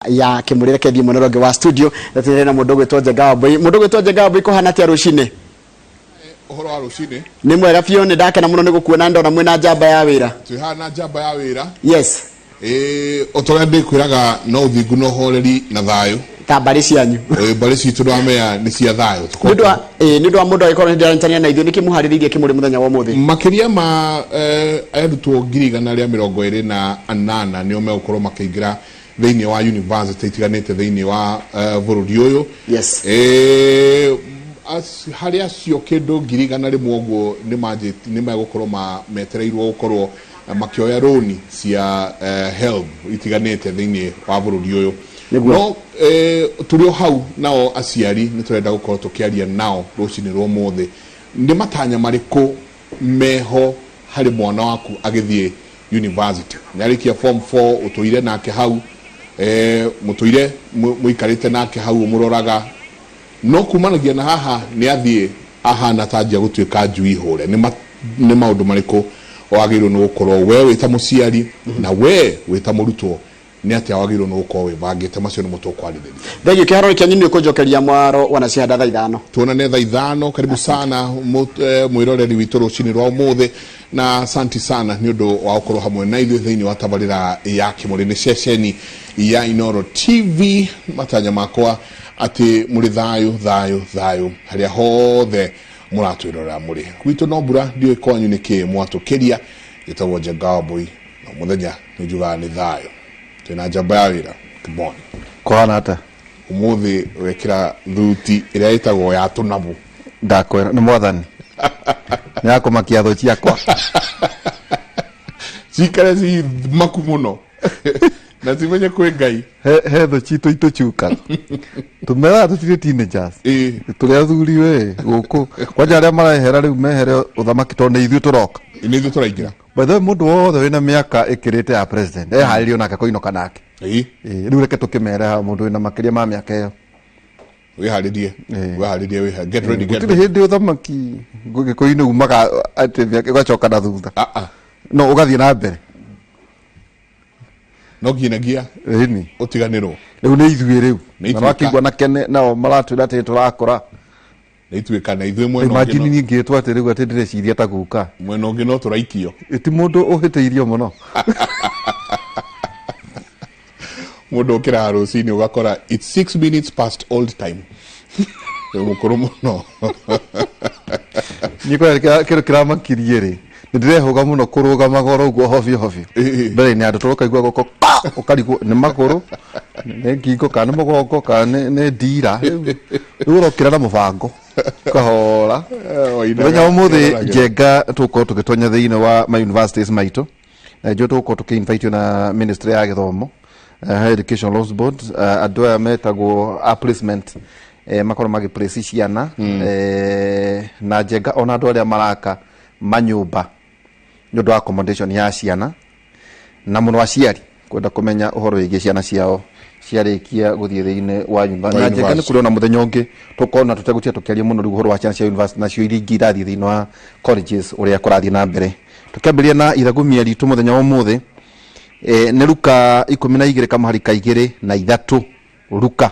ya Kĩmũrĩ. Reke thiĩ mwena ũrĩa ũngĩ wa studio na tũrĩ na mũndũ ũgwĩtwo Njenga Wambui. Mũndũ ũgwĩtwo Njenga Wambui, kũhana atĩa rũcinĩ? Ũhoro wa rũcinĩ? Nĩ mwega biũ, nĩ ndakena mũno nĩ gũkuona, ndona mwĩna njamba ya wĩra. Twĩ haha na njamba ya wĩra. Yes. Ĩĩ, o ta ũrĩa ndĩkwĩraga, no ũthingu na ũhoreri na thayũ. Ta mbarĩ cianyu. Ĩĩ, mbarĩ citũ nĩwamenya nĩ cia thayũ. Nĩ ũndũ wa ĩĩ, nĩ ũndũ wa mũndũ agĩkorwo nĩ ndĩranyitanĩra na ithuĩ, nĩkĩ mũharĩrĩirie Kĩmũrĩ mũthenya wa ũmũthĩ? Makĩria ma arutwo 128,000 nĩo megũkorwo makĩingĩra thĩinĩ wa university itiganĩte thĩinĩ wa bũrũri ũyũ. Harĩ acio kĩndũ 100,000 ũguo nĩ megũkorwo metereirwo gũkorwo makĩoya rũni cia HELB itiganĩte thĩinĩ wa bũrũri ũyũ. No tũrĩ o hau, nao aciari nĩ tũrenda gũkorwo tũkĩaria nao rũcinĩ rwa ũmũthĩ. Nĩ matanya marĩkũ meho harĩ mwana waku agĩthiĩ university? Nĩ arĩkia form 4, ũtũire nake hau, mũtũire mũikarĩte nake hau ũmũroraga, no kumanagia na haha nĩ athiĩ ahana ta anjia gũtuĩka njui hũre. Nĩ maũndũ marĩkũ wagĩrĩirwo nĩ gũkorwo we wĩ ta mũciari na we wĩ ta mũrutwo, nĩ atĩa wagĩrĩirwo nĩ gũkorwo wĩbangĩte? Macio nĩmo tũkwarĩrĩria. Thengiũ. Kĩharo kĩanyu nĩ ũkũnjokeria mwaro wanacihanda thaa 5. Tuonane thaa 5. Karibu sana mwĩroreri witũ rũcinĩ rwa ũmũthĩ, na asanti sana nĩ ũndũ wa gũkorwo hamwe na ithuĩ thĩinĩ wa tabarĩra ya Kĩmũrĩ, nĩ ceceni ya Inoro TV. Matanya makwa atĩ mũrĩ thayũ thayũ thayũ harĩa hothe mũratwĩrorera mũrĩ. Gwitũ no mbura, ndiũĩ kwanyu nĩ kĩ mwatũkĩria. Gĩtagwo Njenga Wambui, na mũthenya nĩ njugaga nĩ thayũ. Twĩna njamba ya wĩra. Good morning. Kũhana atĩa? Ũmũthĩ wekĩra thuti ĩrĩa ĩtagwo ya tũnabu. Ndakwĩra nĩ mwathani nĩ akũmakia thũ ciakwa. Cikare ci maku mũno na cimenye kwĩ Ngai. He thũ citũ itũcukaga, tũmeraga tũtirĩ teenagers. Tũrĩ athuri we gũkũ kwanja, arĩa marehera rĩu mehere ũthamaki, tondũ nĩ ithuĩ tũroka. Nĩ ithuĩ tũraingĩra. By the way, mũndũ wothe wĩna mĩaka ĩkĩrĩte ya president eharĩrio nake kũinũka nake. Rĩu reke tũkĩmere haha, mũndũ wĩna makĩria ma mĩaka ĩyo. Wĩharĩrie. Wĩharĩrie, get ready, get Gũtirĩ ready. Hĩndĩ ũthamaki Gĩkũyũ-inĩ umaga atĩ mĩaka ũgacoka na thutha, Ah, ah. no ũgathiĩ na mbere. No nginyagia ĩni ũtiganĩrwo. Rĩu nĩ ithuĩ rĩu. Nĩ Na ithuĩ. wakĩigua na kene nao maratwĩra atĩ tũrakũra. Nĩ ituĩka na ithuĩ mwena ũngĩ. Imagine niĩ ngĩtwo atĩ rĩu atĩ ndĩreciria ta guka. Mwena ũngĩ no tũraikio. Ti mũndũ ũhĩtĩirio mũno. Mũndũ ũkĩraga rũcinĩ ũgakora it's 6 minutes past old time, wĩ mũkũrũ mũno. Niĩ kwĩna kĩndũ kĩramakirie rĩ, nĩ ndĩrehũga mũno kũrũgama goro ũguo hobio hobio mbere-inĩ ya andũ, tondũ ũkaigua guoko pa, ũkarigwo nĩ magũrũ, nĩ ngingo, kana nĩ mũgongo, kana nĩ ndira. Rĩu ũrokĩra na mũbango kahora. Mũthenya wa ũmũthĩ, Njenga, tũgũkorwo tũgĩtonya thĩinĩ wa ma universities maitũ, na njuĩ tũgũkorwo tũkĩ-invite na ministry ya gĩthomo, Higher Education Loans Board, andũ aya metagwo a placement, makorwo magĩ place ciana, na Njenga ona andũ arĩa maraka manyũmba nĩ ũndũ wa accommodation ya ciana, na mũno aciari kwenda kũmenya ũhoro wĩgiĩ ciana ciao ciarĩkia gũthiĩ thĩinĩ wa university. Na Njenga nĩ kũrĩ ona mũthenya ũngĩ tũkona tũtegũtia tũkĩaria mũno rĩu ũhoro wa ciana cia university nacio iria ingĩ irathiĩ thĩinĩ wa colleges, ũrĩa kũrathiĩ na mbere. Tũkĩambĩrĩria na ithagumia ritũ mũthenya wa ũmũthĩ, nĩ Luka 12 kamũhari ka 2 na 3. Luka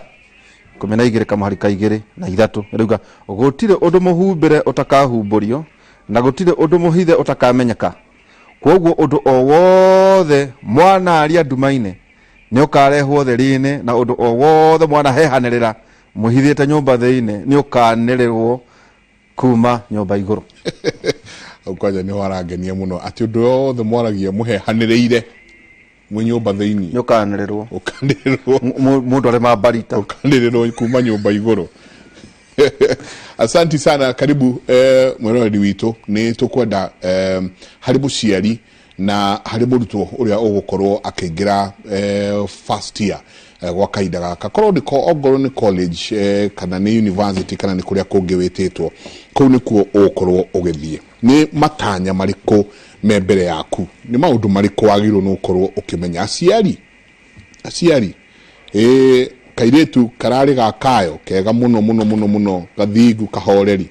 12 kamũhari ka 2 na 3 rĩuga, "Gũtirĩ ũndũ mũhumbĩre ũtakahumbũrio, na gũtirĩ ũndũ mũhithe ũtakamenyeka. Kwoguo ũndũ o wothe mwanaria nduma-inĩ nĩ ũkarehwo theri-inĩ, na ũndũ o wothe mwanahehanĩrĩra mũhithĩte nyũmba thĩinĩ nĩ ũkanĩrĩrwo kuma nyũmba igũrũ." Hau kwanja nĩho harangenia mũno, atĩ ũndũ wothe mwaragia mũhehanĩrĩire mwĩ nyũmba thĩinĩ nĩ ũkanĩrĩrwo. Ũkanĩrĩrwo. Mũndũ arĩ mbarita. Ũkanĩrĩrwo kuma nyũmba igũrũ. Asanti sana, karibu mwĩroreri witũ. Nĩ tũkwenda harĩ mũciari na harĩ mũrutwo ũrĩa ũgũkorwo akĩingĩra first year gwa kahinda gaka, korwo nĩ ongorwo nĩ college kana nĩ university kana nĩ kũrĩa kũngĩ wĩtĩtwo, kũu nĩkuo ũgũkorwo ũgĩthiĩ, nĩ matanya marĩkũ me mbere yaku? Nĩ maũndũ marĩkũ wagĩrĩirwo nĩ gũkorwo ũkĩmenya? Aciari, ĩĩ, kairĩtu kararĩ ga kayo kega mũno mũno mũno mũno, gathingu, kahoreri,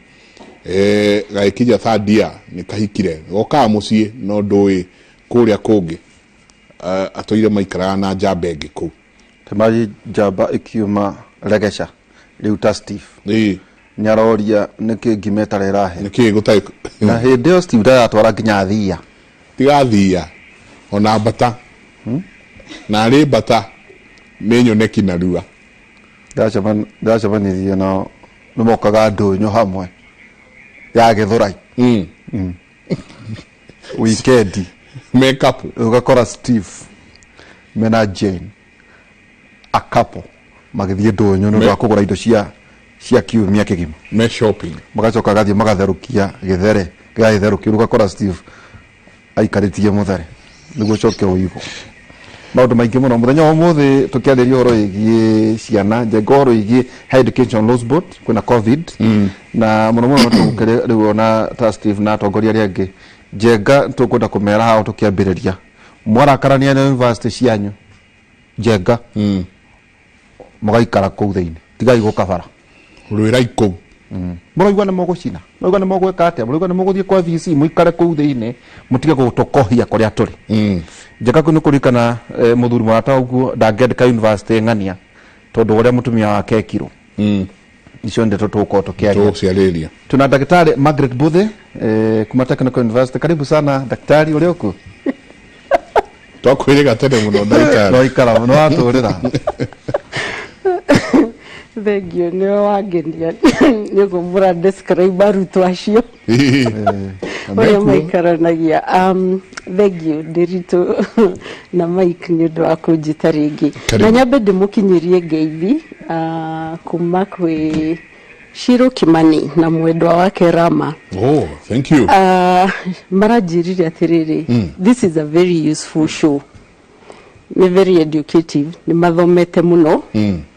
gagĩkinya third year nĩ kahikire, gokaga mũciĩ no ndũĩ kũrĩa kũngĩ atũire maikaraga na njamba ĩngĩ kũu. Temaji njamba ĩkiuma regeca rĩu ta Steve nĩaroria nĩkĩ ngima ĩtarĩ ĩrahe. Nĩkĩ gũtarĩ Na hĩndĩ ĩyo Steve ndaratwara nginya thia. Tiga thia ona mbata na arĩ mbata nĩ nyoneki narua. Ndacemanirie nao nĩmokaga ndũnyũ hamwe ya Gĩthũrai wikendi. Me couple. Ũgakora Steve mena Jane a couple magĩthiĩ ndũnyũ nĩ ũndũ wa kũgũra indo cia cia kiumia kĩgima. Me shopping. Magacoka gathiĩ magatherũkia gĩthere gĩgagĩtherũkio rĩu ũgakora Steve aikarĩtie mũthere nĩguo ũcoke ũigwo maũndũ maingĩ mũno mũthenya wa ũmũthĩ tũkĩarĩria ũhoro wĩgiĩ ciana njenga ũhoro wĩgiĩ Higher Education Loans Board kwĩna covid na mũno mũno tũgũkĩrĩ rĩu ona ta Steve na atongoria arĩa angĩ njenga tũkwenda kũmera hao tũkĩambĩrĩria mwarakarania na university cianyu njenga mũgaikara kũu thĩinĩ tigai gũka bara. Rwĩrai kũu. Mũraigua nĩ mũgũcina, mũraigua nĩ mũgwĩka atĩa, mũraigua nĩ mũgũthiĩ kwa VC, mũikare kũu thĩinĩ mũtige gũtũkohia kũrĩa tũrĩ. Njega kũu nĩ kũririkana mũthuri mũrata ũguo ndangĩandĩka university ng'ania tondũ wa ũrĩa mũtumia wake ekirwo. Icio ndeto tũgũkorwo tũkĩaria. Tũgũciarĩrĩria. Tuna Daktari Margaret Mbuthe kuma Technical University. Karibu sana daktari, ũrĩ oku? Twakwĩrĩga tene mũno ndagĩtarĩ. No ikara no watũrĩra. Thengio nĩwe wangenia nĩ ũguo mũra describe arutwo acio ũrĩa maikaranagia. Thengio Ndĩritũ na Mike nĩ ũndũ wa kũnjĩta rĩngĩ. Karibu. Na nyambe ndĩmũkinyĩrie ngeithi kuma kwĩ Shiro Kimani na mwendwa wake Rama. Oh, thank you. Maranjĩrire atĩrĩrĩ, this is a very useful show, nĩ very educative, nĩ mathomete mũno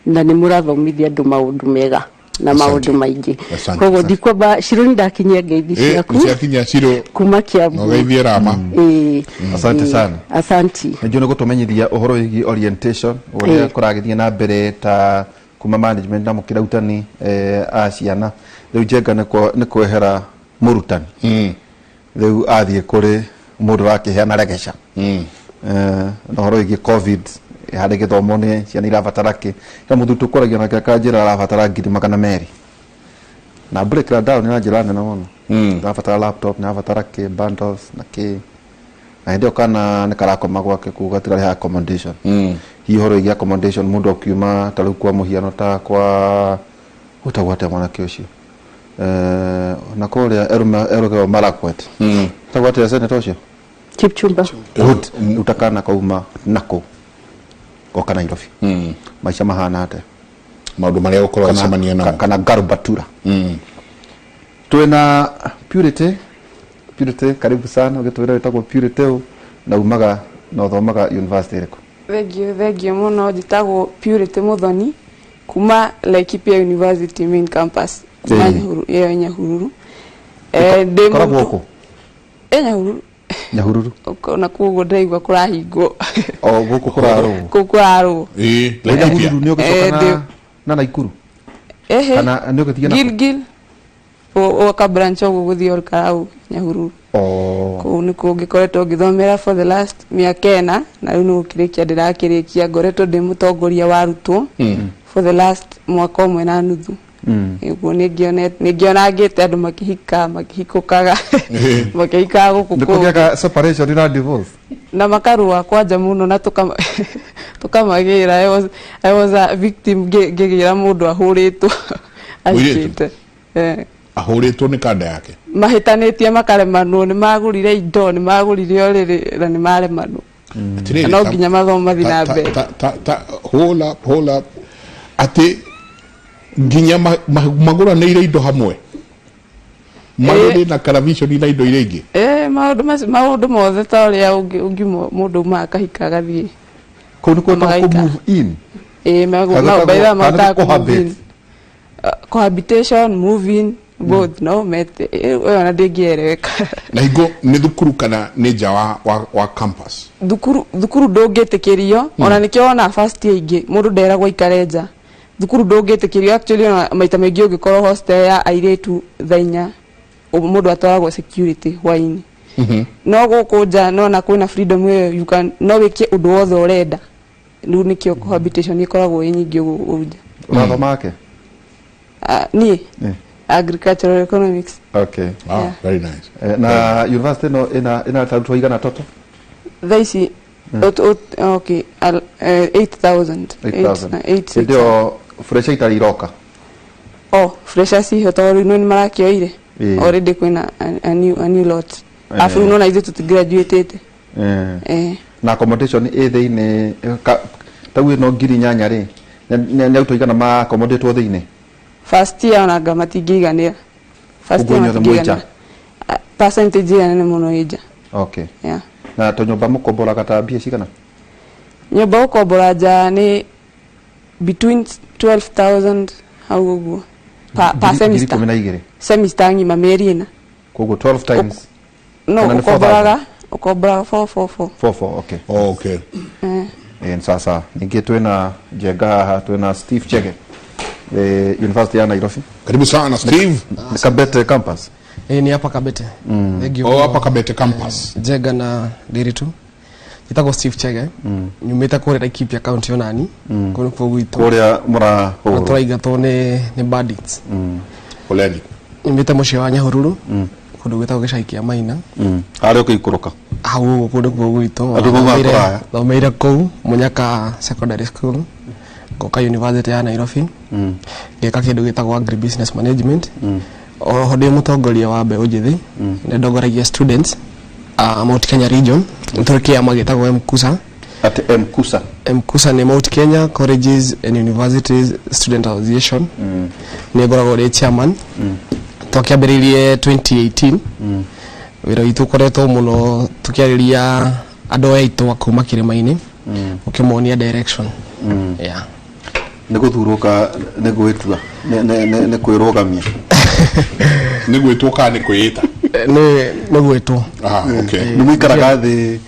na nĩ mũrathomithia andũ maũndũ mega na maũndũ maingĩ. Asante. Koguo ndikwamba Shiro, nĩ ndakinyia ngeithi ciaku Nĩciakinya Shiro kuma Kiambu. Na ũgeithie Rama. Ĩĩ. Asante sana. Asanti. Nĩnjũĩ nĩ gũtũmenyithia ũhoro wĩgiĩ orientation ũrĩa kũragĩthiĩ na mbere ta kuma management na mũkĩra utani a ciana rĩu njenga nĩ kwehera mũrutani rĩu athiĩ kũrĩ mũndũ ũrakĩheana regeca na ũhoro wĩgiĩ covid harĩ gĩthomo nĩ ciana irabatara kĩ he mũthuri tũkwaragia nake akanjĩra arabatara 200,000 na break down na njĩra nene mũno arabatara laptop, nĩ arabatara kĩ bundles na kĩ na hĩndĩ ĩyo kana nĩ karakoma gwake kũu gatikarĩhaga accommodation. Hihi ũhoro wĩgiĩ accommodation mũndũ akiuma ta rĩu kwa mũhiano ta kwa gwĩtagwo atĩa mwanake ũcio na kũrĩa Elgeyo Marakwet gwĩtagwo atĩa senator ũcio? Kipchumba. Good. Rĩu ta kana kauma nakũu goka Nairobi maica mahana atĩa? Maũndũ marĩa gũkorwo agĩcemania namo. Kana Garbatura twĩna Purity. Purity, karibu sana. Ũgĩtwĩra wĩtagwo Purity ũ na umaga na ũthomaga university ĩrĩkũ? Thengio, thengio mũno. Njĩtagwo Purity Muthoni kuma Laikipia University main campus kuma Nyahururu, ĩyo Nyahururu. Ndĩ Koragwo mũrutwo kũ? Nyahururu. Nyahururu. Na koguo ndĩraigua kũrahingwo. O gũkũ kũrarũgwo. Kũu kũrarũgwo. Ĩĩ, Laikipia. Nyahururu nĩ ũgĩcoka na Naikuru? Ehe. Kana nĩ ũgĩthiĩ na Gilgil ũgoka branch ũguo gũthiĩ Olkalau Nyahururu. Oh. Kũu nĩkuo ngĩkoretwo ngĩthomera for the last mĩaka 4 na rĩu nĩ gũkĩrĩkia ndĩrakĩrĩkia. Ngoretwo ndĩ mũtongoria wa arutwo for the last mwaka ũmwe na nuthu. Ũguo nĩngĩonangĩte andũ makĩhika makĩhikũkaga makĩhikaga gũkũ Nĩ kũngĩ. kũgĩaga separation na divorce? Na makarũa kwanja mũno na tũkamagĩra. I was a victim ngĩgĩra mũndũ ahũrĩtwo Mũirĩtu? ahikĩte. Ahũrĩtwo nĩ kanda yake? Mahĩtanĩtie makaremanwo, nĩ magũrire indo, nĩ magũrire ũrĩrĩ na nĩ maremanwo. Atĩrĩrĩ, Na no nginya mathomo mathiĩ na mbere. Hold up, hold up, atĩ nginya magũranĩire indo hamwe marĩrĩ na karaviconi na indo iria ingĩ? Maũndũ macio, maũndũ mothe ta ũrĩa ũngiuma mũndũ uma akahika agathiĩ. Kũu nĩ kwĩtagwo Magaikara. kũ move in? Ĩĩ, Kana no, by the way, kana nĩ mahotaga kũ move cohabit? in. Cohabitation, move in, both no mete ĩyo ona ndĩngĩereweka. Na hingo nĩ thukuru kana nĩ nja wa campus? Thukuru, thukuru ndũngĩtĩkĩrio ona nĩkĩo wona first year ingĩ mũndũ nderagwo aikare nja. Thukuru ndũngĩtĩkĩrio actually, ona maita maingĩ ũngĩkorwo hostel ya airĩtu thaa 4 mũndũ atwaragwo security hwainĩ. No gũkũ nja nona kwĩna freedom ĩyo, you can no wĩke ũndũ wothe ũrenda. Rĩu nĩkĩo cohabitation ĩkoragwo ĩ nyingĩ ũguo kũu nja. Ũrathoma ake? Ah, niĩ Eh. agricultural economics. Okay. Ah, Yeah. very nice. Eh, na university ĩno ĩna ĩna arutwo igana toto? Thaa ici okay, 8000. 8000. 8 Hĩndĩ ĩyo fresha itarĩ iroka. Oh, freshers iho tondũ rĩu nĩ marakĩoire. Ĩĩ. Already kwĩna a new lot. Arabu rĩu nona ithuĩ tũtigraduatĩte. Eh. Na accommodation ĩ thĩinĩ tau ĩno 8000 rĩ, nĩ arutwo igana ma accommodate thĩinĩ? First year onanga matingĩiganĩra. First Ũguo year inyuothe mwĩ nja? matingĩiganĩra. Ah, percentage ĩrĩa nene mũno ĩ nja. Okay. Yeah. Na tũnyũmba mũkomboraga ta mbia cigana? Nyũmba gũkombora nja nĩ between 12,000 hau ũguo per Ngiri semester. 12. Semester ng'ima, mĩeri ĩna. Koguo 12 times No. Kana nĩ 4,000? Ũkomboraga 444. 4 4, okay. Oh, okay. Eh, sasa ningĩ twĩna Njenga haha, twĩna Steve Chege, University ya Nairobi. Karibu sana, Steve. Nĩ Kabete campus. Ĩĩ, nĩ hapa Kabete. Thank you. Oh, hapa Kabete campus. Njega na Ndiritu. Njĩtagwo Steve Chege. Nyumĩte kũrĩa Laikipia County onani. Kũu nĩkuo gwitũ. Kũrĩa Na mũrahũrwo. tũraingatwo nĩ bandits. Poleni. Nyumĩte mũciĩ wa Nyahururu. Kũndũ gwĩtagwo gĩcagi kĩa Maina. Harĩa ũkĩikũrũka. Hau ũguo kũndũ kuo gwitũ. Andũ maumaga kũraya. Thomeire kũu Munyaka Secondary School. Ngoka University ya Nairobi. Ngĩka kĩndũ gĩtagwo agribusiness management. Oho ndĩ mũtongoria wa mbeũ njĩthĩ. Nĩ ndongoragia students Mount Kenya region. Nĩ tũrĩ kĩama gĩtagwo MKUSA. Atĩ MKUSA? MKUSA nĩ Mount Kenya Colleges and Universities Student Association. Nĩ ngoragwo ndĩ chairman. Twakĩambĩrĩirie 2018. Wĩra witũ ũkoretwo mũno tũkĩarĩria andũ aya aitũ a kuma kĩrĩma-inĩ, ũkĩmonia direction. Yeah. Nĩ gũthurwo ka nĩ gwĩtua nĩ kwĩrũgamia? Nĩ gwĩtwo kana nĩ kwĩĩta? Nĩ gwĩtwo. Ah, okay. Nĩ mũikaraga thĩ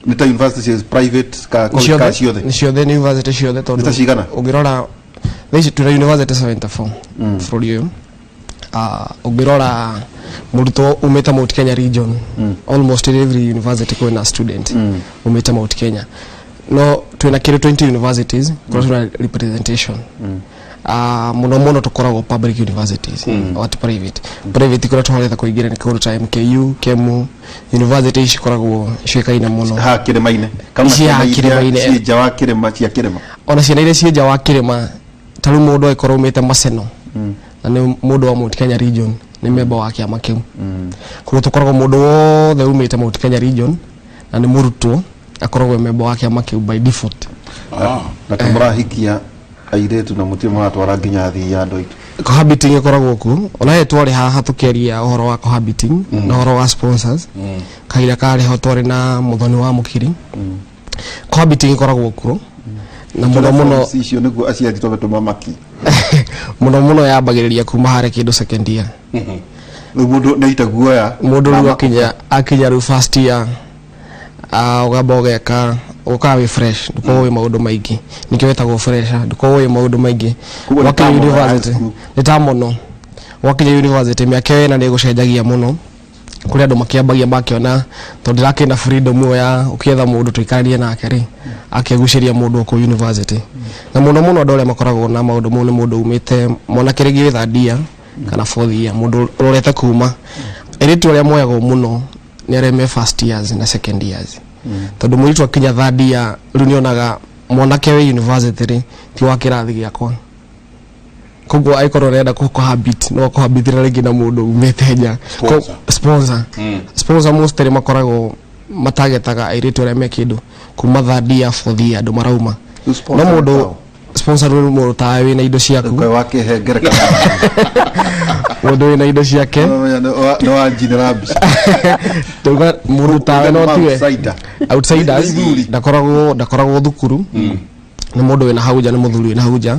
nĩ ta university cia private ka college ka ciothe? Nĩ ciothe, nĩ university ciothe tondũ Nĩ ta cigana? Ũngĩrora thaa ici twĩna university 74 bũrũri ũyũ. Ah, ũngĩrora mũrutwo umĩte Mount Kenya region, almost in every university kwĩna student umĩte Mount Kenya. No twĩna kĩrĩ 20 universities kũrĩa twĩna representation. Ah, mũno mũno tũkoragwo public universities, what private kũrĩa tũhotete kũingĩra nĩ kũndũ ta MKU, KEMU, university ici cikoragwo ciũĩkaine mũno. Ha kĩrĩma-inĩ kana Ici haha ciana iria kĩrĩma-inĩ. ciĩ nja wa kĩrĩma, cia kĩrĩma? Ona ciana iria ciĩ nja wa kĩrĩma, ta rĩu mũndũ angĩkorwo umĩte Maseno na nĩ mũndũ wa Mount Kenya region, nĩ member wa kĩama kĩu. Koguo tũkoragwo mũndũ wothe umĩte Mount Kenya region na nĩ mũrutwo akoragwo e member wa kĩama kĩu by default. Ah. Na ta mũrahikia airĩtu na mũtirĩ mũratwara nginya thii ya andũ aitũ. Cohabiting ĩkoragwo kuo. Ona he twarĩ haha tũkĩaria ũhoro wa cohabiting na ũhoro wa sponsors, kahinda karĩ ho twarĩ na mũthoni wa mũkiri. Cohabiting ĩkoragwo kuo na mũno mũno Forms icio nĩguo aciari twambe tũmamaki. Mũno mũno yambagĩrĩria kuma harĩa kĩndũ second year. Rĩu mũndũ nĩ aita guoya. Mũndũ rĩu akinya rĩu first year, ũgamba ũgeka ũkaga wĩ fresh, ndũkoragwo wĩ maũndũ maingĩ, nĩkĩo wĩtagwo fresher, ndũkoragwo wĩ maũndũ maingĩ. Koguo nĩ Wakinya ta mũno ya high university school. Nĩ ta mũno wakinya university, mĩaka ĩyo ĩna nĩ ĩgũcenjagia mũno. Kũrĩ andũ makĩambagia makĩona tondũ ndĩrakĩrĩ na freedom ĩyo ya ũkĩetha mũndũ tũikaranie nake rĩ, akĩgucĩria mũndũ o kũu university. Na mũno mũno andũ arĩa makoragwo na maũndũ mau nĩ mũndũ umĩte mwanake rĩngĩ wĩ third year kana fourth year, mũndũ ũrorete kuma. Airĩtu arĩa moyagwo mũno nĩ arĩa me first years na second years, tondũ mũirĩtu akinya third year rĩu nĩonaga mwanake wĩ university rĩ ti wa kĩrathi gĩakwa. Koguo angĩkorwo arenda cohabit, no cohabitĩra rĩngĩ na mũndũ umĩte nja. Sponsor. Sponsor mostly makoragwo matagetaga airĩtu arĩa me kĩndũ kuma third year, fourth year, andũ marauma. Rĩu sponsor No mũndũ nĩ taũ? Sponsor nĩ mũndũ tawe wĩna indo ciaku. Kaĩ wakĩhe ngerekano? Mũndũ wĩna indo ciake. Nĩ wanjinĩra mbica. Tuga mũndũ tawe no tiwe. Outsider. Outsiders. Nĩ ithuri. Ndakoragwo thukuru, nĩ mũndũ wĩna hau nja, nĩ mũthuri wĩna hau nja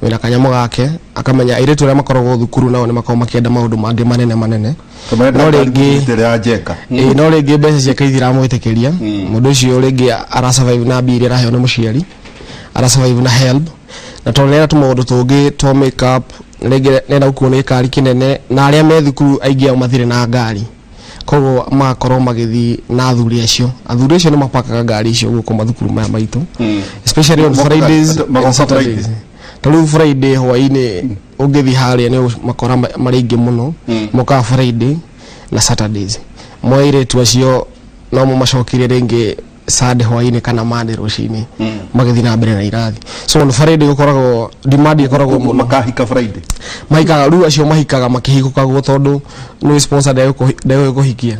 wĩna kanyamũ gake, akamenya airĩtu arĩa makoragwo thukuru nao nĩ makoragwo makĩenda maũndũ mangĩ manene manene. No rĩngĩ ĩrĩa ya Njeka. Ĩĩ, no rĩngĩ mbeca ciake itiramwĩtĩkĩria. Mũndũ ũcio rĩngĩ ara survive na mbia iria araheo nĩ mũciari, ara survive na help, na tondũ nĩarenda tũmaũndũ tũngĩ twa make up, rĩngĩ nĩenda gũkuo nĩ gĩkari kĩnene, na arĩa me thukuru aingĩ ao matirĩ na ngari. Koguo magakorwo magĩthiĩ na athuri acio. Athuri acio nĩ mapakaga ngari icio gũkũ mathukuru maya maitũ, especially on Mokaga- Fridays and magoka Saturdays. Friday. Ta rĩu Friday hwaĩ-inĩ ũngĩthiĩ harĩa nĩ makora marĩ aingĩ mũno. Mokaga Friday na Saturdays. Moe airĩtu acio no mũmacokirie rĩngĩ Sunday hwaĩ-inĩ kana Monday rũcinĩ, magĩthiĩ na mbere na irathi. So on Friday gũkoragwo demand ĩkoragwo mũno. Makahika Friday? Mahikaga rĩu, acio mahikaga makĩhingũkagwo, tondũ nĩ sponsor ndegũkũhikia,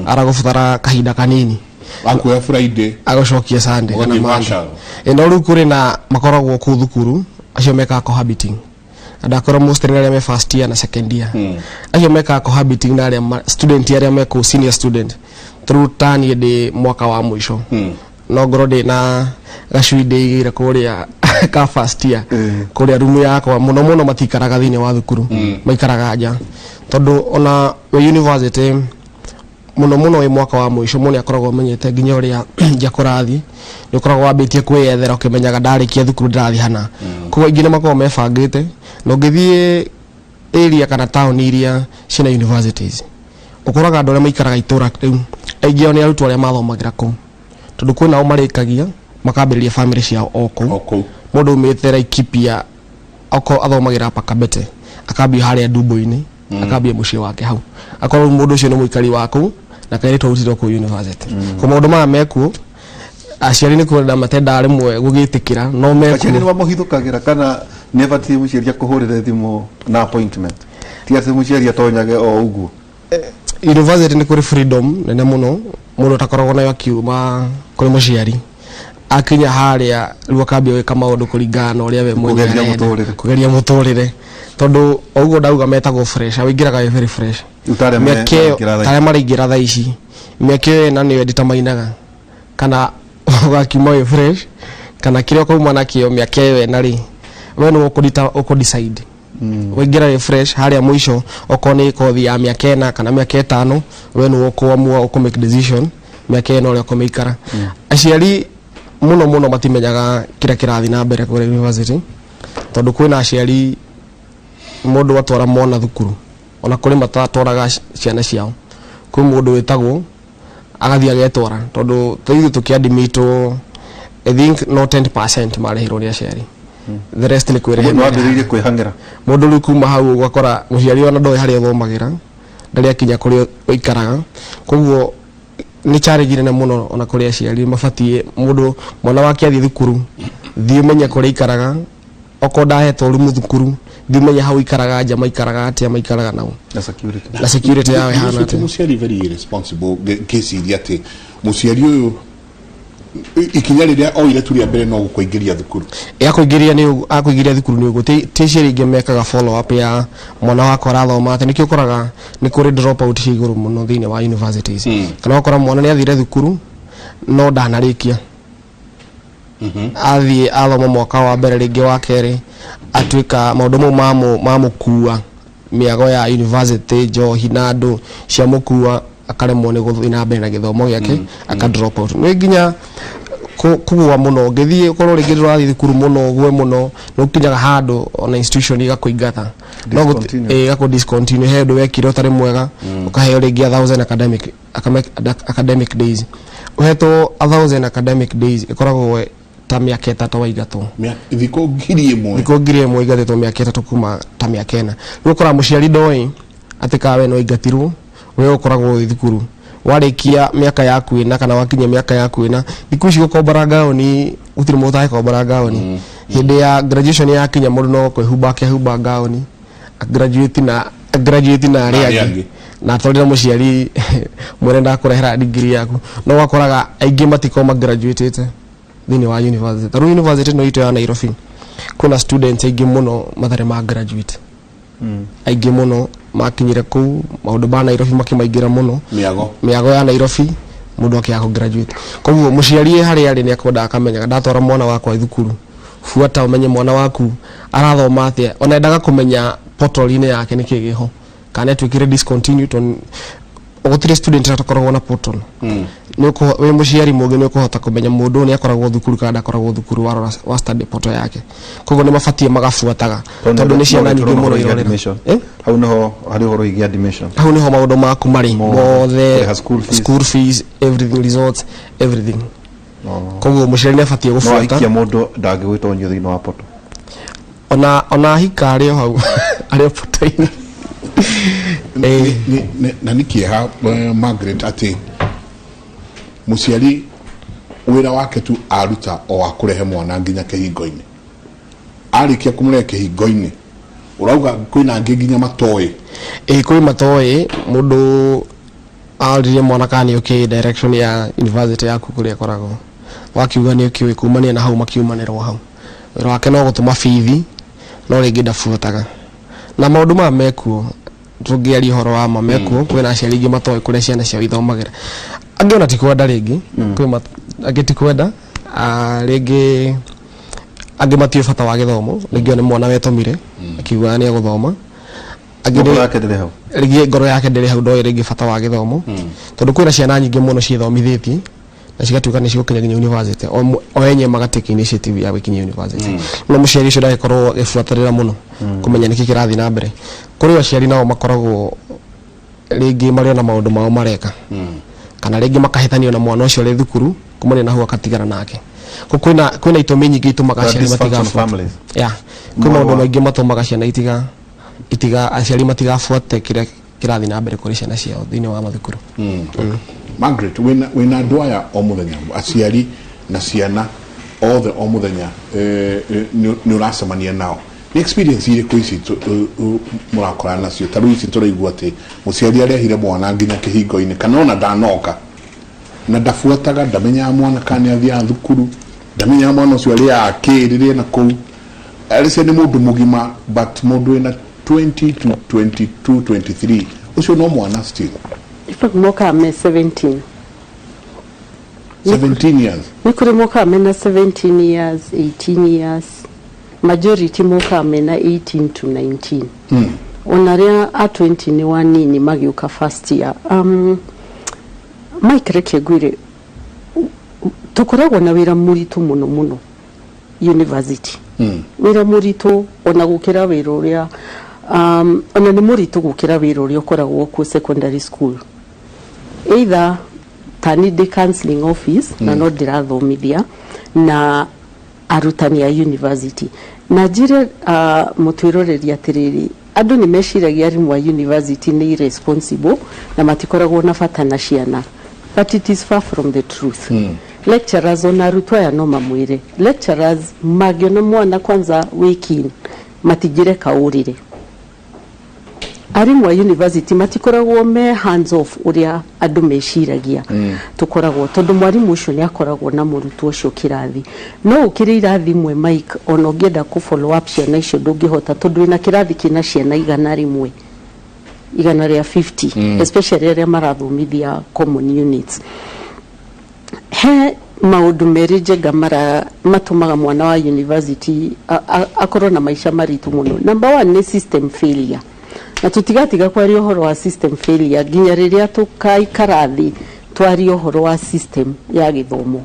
aragũbatara kahinda kanini. Akuoya Friday. Agũcokia Sunday kana Ũgathiĩ Monday. Marshall. Ĩ, no rĩu kũrĩ na makoragwo kũu thukuru, acio mekaga cohabiting. Andũ akorwo mostly nĩ arĩa me first year na second year. Acio mekaga cohabiting na arĩa student arĩa me kũu, senior student. Through ta niĩ ndĩ mwaka wa mũico, no ngorwo ndĩ na gacui ndĩigĩire kũrĩa ka first year kũrĩa rumu yakwa. Mũno mũno matikaraga thĩinĩ wa thukuru, maikaraga nja, tondũ ona wĩ university, mũno mũno wĩ mwaka wa mũico, mũndũ nĩ akoragwo amenyete nginya ũrĩa nja kũrathiĩ. Nĩ ũkoragwo wambĩtie kwĩyethera ũkĩmenyaga ndarĩkia thukuru ndĩrathiĩ hana. Koguo aingĩ nĩ makoragwo mebangĩte. Na ũngĩthiĩ area kana town iria ciĩna universities, ũkoraga andũ arĩa maikaraga itũra rĩu aingĩ ao nĩ arutwo arĩa mathomagĩra kũu, tondũ kwĩ nao marĩkagia makambĩrĩria family ciao o kũu. O kũu. Mũndũ umĩte Laikipia, okorwo athomagĩra Kabete, akambia harĩa Ndumbo-inĩ, akambia mũciĩ wake hau, akorwo mũndũ ũcio nĩ mũikari wa kũu na kairĩtu arutirwo kũu university. Ko maũndũ maya mekuo, aciari nĩ kwenda matendaga rĩmwe gũgĩtĩkĩra, no Aciari nĩ mekuo. Mamũhithũkagĩra kana nĩ abatiĩ mũciari akũhũrĩre thimũ na appointment, ti atĩ mũciari atonyage o ũguo? University nĩ kũrĩ freedom nene mũno mũndũ atakoragwo nayo akiuma kũrĩ mũciari. Akinya harĩa rĩu akambia gwĩka maũndũ kũringana na ũrĩa we mwenyewe Kũgeria arenda. mũtũrĩre. Kũgeria mũtũrĩre, tondũ o ũguo ndauga metagwo fresh, wĩingĩraga wĩ very fresh. Rĩu ta arĩa Mĩaka ĩyo maraingĩra thaa ta arĩa maraingĩra thaa ici, mĩaka ĩyo ĩna nĩyo ĩnditamainaga kana ũgakiuma wĩ fresh kana kĩrĩa ũkauma nakĩo mĩaka ĩyo ĩna rĩ, we nĩwe ũkũ decide. Waingĩra wĩ fresh harĩa mũico, okorwo nĩ kothi ya mĩaka 4 kana mĩaka 5, we nĩwe ũkũamua, ũkũ make decision mĩaka 4 ũrĩa ũkũmĩikara. Aciari mũno mũno matimenyaga kĩrĩa kĩrathiĩ na mbere kũrĩa university, tondũ kwĩna aciari mũndũ atwara mwana thukuru, ona kũrĩ matatwaraga ciana ciao. Kwĩ mũndũ wĩtagwo agathiĩ agetwara, tondũ ta ithuĩ tũkĩadmitwo, I think no 10% marĩhirwo nĩ aciari, the rest nĩ kwĩrĩha. Nĩ wambĩrĩirie kwĩhang'ĩra. Mũndũ rĩu kuma hau ũgakora mũciari ona ndoĩ harĩa ũthomagĩra, ndarĩ akinya kũrĩa ũikaraga. Koguo nĩ challenge nene mũno ona kũrĩ aciari. Mabatiĩ mũndũ mwana wake athiĩ thukuru, thiĩ ũmenye kũrĩa aikaraga. Okorwo ndahetwo rumu thukuru, thiĩ ũmenye hau ikaraga nja maikaraga atĩa, maikaraga nao. Na security. Na security yao ĩhana Ũcio ti atĩa. Mũciari very irresponsible. Ngĩciria atĩ mũciari ũyũ ikinya rĩrĩa oire tu rĩa mbere no gũkũingĩria thukuru. Akũingĩria nĩ akũingĩria thukuru nĩ ũguo. Ti aciari aingĩ mekaga follow up ya mwana wakwa arathoma atĩa. Nĩkĩo ũkoraga nĩ kũrĩ drop out cia igũrũ mũno thĩinĩ wa universities, kana ũgakora mwana nĩ athire thukuru no ndanarĩkia. Athiĩ athoma mwaka wa mbere, rĩngĩ wa kerĩ, atuĩka maũndũ mau mamũkua, mĩago ya university, njohi na andũ ciamũkua, akaremwo nĩ gũthiĩ na mbere na gĩthomo gĩake, aka drop out. Nĩ nginya kũgũa mũno. Ũngĩthiĩ ũkorwo rĩngĩ ndũrathiĩ thukuru mũno, ũgũe mũno, nĩ ũkinyaga handũ ona institution igakũingata. No Discontinue. Ĩgakũ discontinue. He ũndũ wekire ũtarĩ mwega, ũkaheo rĩngĩ 1000 academic days. Ũhetwo 1000 academic days ĩkoragwo ta mĩaka 3 waingatwo. Thikũ 1000. Thikũ 1000 ingatĩtwo mĩaka 3, kuma ta mĩaka 4. Rĩu ũkoraga mũciari ndoĩ atĩ ka we no ingatirwo. We ũkoragwo ũgĩthiĩ thukuru, warĩkia mĩaka yaku 4 kana wakinyia mĩaka yaku 4, thikũ ici gũkombora ngaũni gũtirĩ mũndũ ũtangĩkombora ngaũni. Hĩndĩ ya graduation yakinya, mũndũ no kwĩhumba akehumba ngaũni, graduate na arĩa arĩa angĩ angĩ. Na atwarĩra mũciari, mwene ndakũrehera degree yaku. No ũgakoraga aingĩ matikorwo magraduatĩte thĩinĩ wa university. Ta rĩu university ĩno itũ ya Nairobi, kwĩna students aingĩ mũno matarĩ ma graduate. Aingĩ mũno makinyire kũu, maũndũ ma Nairobi makĩmaingĩra mũno. Mĩago. Mĩago ya Nairobi, mũndũ akĩaga kũ graduate. Koguo mũciari e harĩa arĩ nĩ akwendaga akamenyaga ndatwara mwana wakwa thukuru. Buata ũmenye mwana waku arathoma atĩa. Ona endaga kũmenya portal-inĩ yake nĩkĩ gĩho, kana ĩtuĩkire discontinue, tondũ gũtirĩ student atakoragwo na portal. Wĩ mũciari mũgĩ nĩ ũkũhota kũmenya mũndũ ũyũ nĩ akoragwo thukuru kana ndakoragwo thukuru, warora wa study portal yake. Koguo nĩ mabatiĩ magabuataga, tondũ nĩ ciana nyingĩ mũno irorera. Eh? Hau niho harĩ ũhoro wĩgiĩ admission. Hau niho maũndũ maku marĩ mothe. Kũrĩha school fees. School fees, everything, results, everything. Oh. Koguo mũciari nĩ abatiĩ No gũbuata. ahikia mũndũ ndangĩgwĩtonyio thĩinĩ wa poto? Ona ahika arĩ o hau, arĩ o poto-inĩ. Ĩĩ. Na nĩ kĩeha, Margaret, atĩ mũciari wĩra wake tu aruta o wa kũrehe mwana nginya kĩhingo-inĩ. Arĩkia kũmũrehe kĩhingo-inĩ, ũrauga kwĩna angĩ nginya matoĩ? Ĩĩ, kwĩ matoĩ. Mũndũ aririe mwana kana nĩ ũkĩĩ direction ya university yaku kũrĩa ĩkoragwo, wakiuga nĩ ũkĩũĩ, kumania na hau makiumanĩrwo hau. Wĩra wake no gũtũma bithi, no rĩngĩ ndabuataga. Na maũndũ maya mekuo, tũngĩaria ũhoro wa ma mekuo, kwĩna aciari aingĩ matoĩ kũrĩa ciana ciao ithomagĩra. Angĩ ona ti kwenda rĩngĩ, kwĩ angĩ ti kwenda, rĩngĩ angĩ matiũĩ bata wa gĩthomo, rĩngĩ nĩ mwana wetũmire akiuga nĩ egũthoma. Angĩ Ngoro yake ndĩrĩ hau. Rĩngĩ ngoro yake ndĩrĩ hau, ndoĩ rĩngĩ bata wa gĩthomo, tondũ kwĩna ciana nyingĩ mũno ciĩthomithĩtie na cigatuĩka nĩ cigũkinya nginya university, o enyewe magatake initiative ya gwĩkinyia university, no mũciari ũcio ndagĩkorwo agĩbuatĩrĩra mũno kũmenya nĩkĩ kĩrathiĩ na mbere. Kũrĩ aciari nao makoragwo rĩngĩ marĩ ona maũndũ mao mareka, kana rĩngĩ makahĩtanio na mwana ũcio arĩ thukuru, kumania na hau akatigana nake. Ko kwĩna itũmi nyingĩ itũmaga There are aciari dysfunctional matigabuata. families. Yeah, kwĩ maũndũ maingĩ matũmaga ciana itiga itiga aciari matigabuate kĩrĩa kĩrathiĩ na mbere kũrĩ ciana ciao thĩinĩ wa mathukuru. Margaret, wĩna andũ aya o mũthenya, aciari na ciana othe o mũthenya, nĩ ũracemania nao. Nĩ experience irĩkũ ici mũrakorana nacio? Ta rĩu ici tũraigua atĩ mũciari arehire mwana nginya kĩhingo-inĩ, kana ona ndanoka na ndabuataga, ndamenyaga mwana kana nĩ athiaga thukuru, ndamenyaga mwana ũcio arĩaga kĩ rĩrĩa ena kũu. Arĩcia nĩ mũndũ mũgima, but mũndũ wĩna 20 to 22, 23, ũcio no mwana still. In fact, mokaga me 17. 17 years? Nĩ kũrĩ mokaga mena 17 years, 18 years. Majority mokaga mena 18 to 19. Ona arĩa a 20 nĩ wanini magĩũka first year. Mike, reke ngwĩre, tũkoragwo na wĩra mũritũ mũno mũno university, wĩra mũritũ ona gũkĩra wĩra ũrĩa ona nĩ mũritũ gũkĩra wĩra ũrĩa ũkoragwo kuo secondary school. Either tani ndĩ counseling office na no ndĩrathomithia na arutani a university. Na njĩre mũtwĩroreri atĩrĩrĩ, andũ nĩ meciragia arimũ a university nĩ irresponsible na matikoragwo na bata na ciana, but it is far from the truth. Lecturers, ona arutwo aya no mamwĩre, lecturers mangĩona mwana kwanza wĩ keen, matingĩreka ũrĩre. Arimũ a university matikoragwo me hands off ũrĩa andũ meciragia tũkoragwo, tondũ mwarimũ ũcio nĩ akoragwo na mũrutwo ũcio kĩrathi. No ũkĩrĩ irathi imwe, Mike, ona ũngĩenda kũ follow up ciana icio ndũngĩhota, tondũ wĩna kĩrathi kĩna ciana 100, 150, especially arĩa marathomithia common units. He maũndũ merĩ, Njenga, mara matũmaga mwana wa university akorwo na maica maritũ mũno. Number one nĩ system failure, na tũtigatiga kwaria ũhoro wa system failure nginya rĩrĩa tũkaikara thĩ twarie ũhoro wa system ya gĩthomo,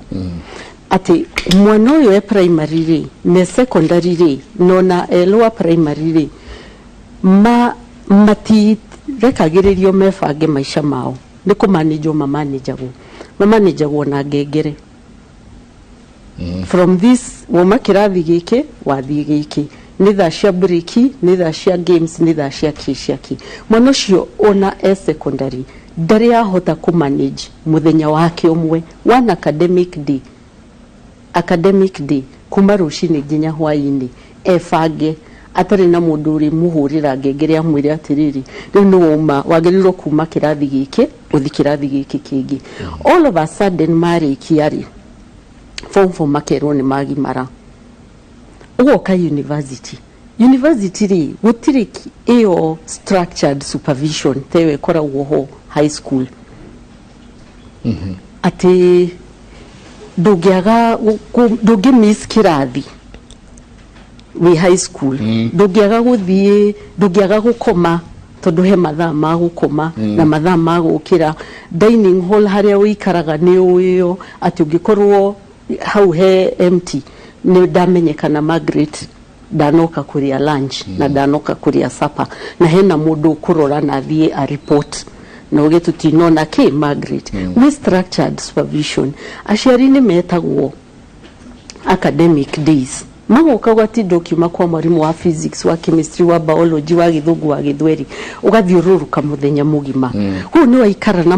atĩ mwana ũyũ e primary rĩ, ne secondary rĩ, nona e lower primary rĩ, ma matirekagĩrĩrio mebange maica mao. Nĩ kũmanĩnjwo mamanĩnjagwo, mamanĩnjagwo na ngengere from this wauma kĩrathi gĩkĩ wathiĩ gĩkĩ, nĩ thaa cia break, nĩ thaa cia games, nĩ thaa cia kĩ cia kĩ. Mwana ũcio ona e secondary ndarĩ ahota kũ manage mũthenya wake ũmwe, one academic day, academic day, kuma rũcinĩ nginya hwaĩ-inĩ, ebange atarĩ na mũndũ ũrĩ mũhũrĩra ngengere amwĩre atĩrĩrĩ, rĩu nĩ wauma, wagĩrĩirwo kuma kĩrathi gĩkĩ ũthi kĩrathi gĩkĩ kĩngĩ. All of a sudden marĩkia rĩ, form 4, makerwo nĩ magimara, ũgoka university. University rĩ, gũtirĩ ĩyo structured supervision ta ĩyo ĩkoragwo ho high school, atĩ ndũngĩaga ndũngĩ miss kĩrathi wĩ high school, ndũngĩaga gũthiĩ, ndũngĩaga gũkoma, tondũ he mathaa ma gũkoma na mathaa ma gũkĩra. Dining hall harĩa ũikaraga nĩ ũĩyo atĩ ũngĩkorwo hau he empty, nĩ ndamenyekana Margaret Ndanoka kũrĩa lunch na ndanoka kũrĩa supper, na hena mũndũ ũkũrora na athiĩ a report na uge tũtinona kĩ Margaret. Gwĩ structured supervision. Aciari nĩ metagwo academic days, magoka, ũgatinda ũkiuma kwa mwarimũ wa physics, wa chemistry, wa biology, wa Gĩthũngũ, wa Gĩthweri, ũgathiũrũrũka mũthenya mũgima. Koguo nĩ waikara na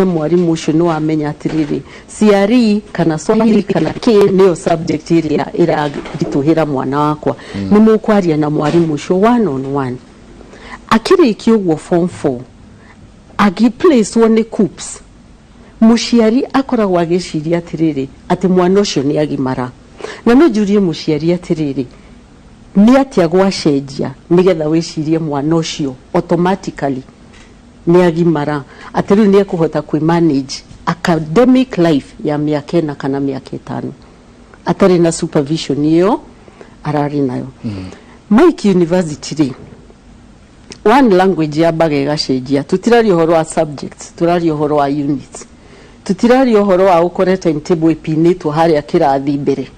mwarimũ ũcio, nĩ wamenya atĩrĩrĩ, CRE kana Swahili kana kĩ nĩyo subject ĩrĩa ĩraritũhĩra mwana wakwa. Nĩ mũkwaria na mwarimũ ũcio one on one. Akĩrĩkia ũguo form 4, agĩplacewo nĩ KUCCPS, mũciari akoragwo agĩciria atĩrĩrĩ, atĩ mwana ũcio nĩ agimara. Na no njũrie mũciari atĩrĩrĩ, nĩ atĩa gwacenjia nĩgetha wĩcirie mwana ũcio automatically nĩ agimara, atĩ rĩu nĩ ekũhota kwĩ manage academic life ya mĩaka 4 kana mĩaka 5 atarĩ na supervision ĩyo ararĩ nayo? Mike, university rĩ, one language yambaga ĩgacenjia. Tũtiraria ũhoro wa subjects, tũraria ũhoro wa units. Tũtiraria ũhoro wa ũkore timetable ĩpinĩtwo harĩa kĩrathi mbere.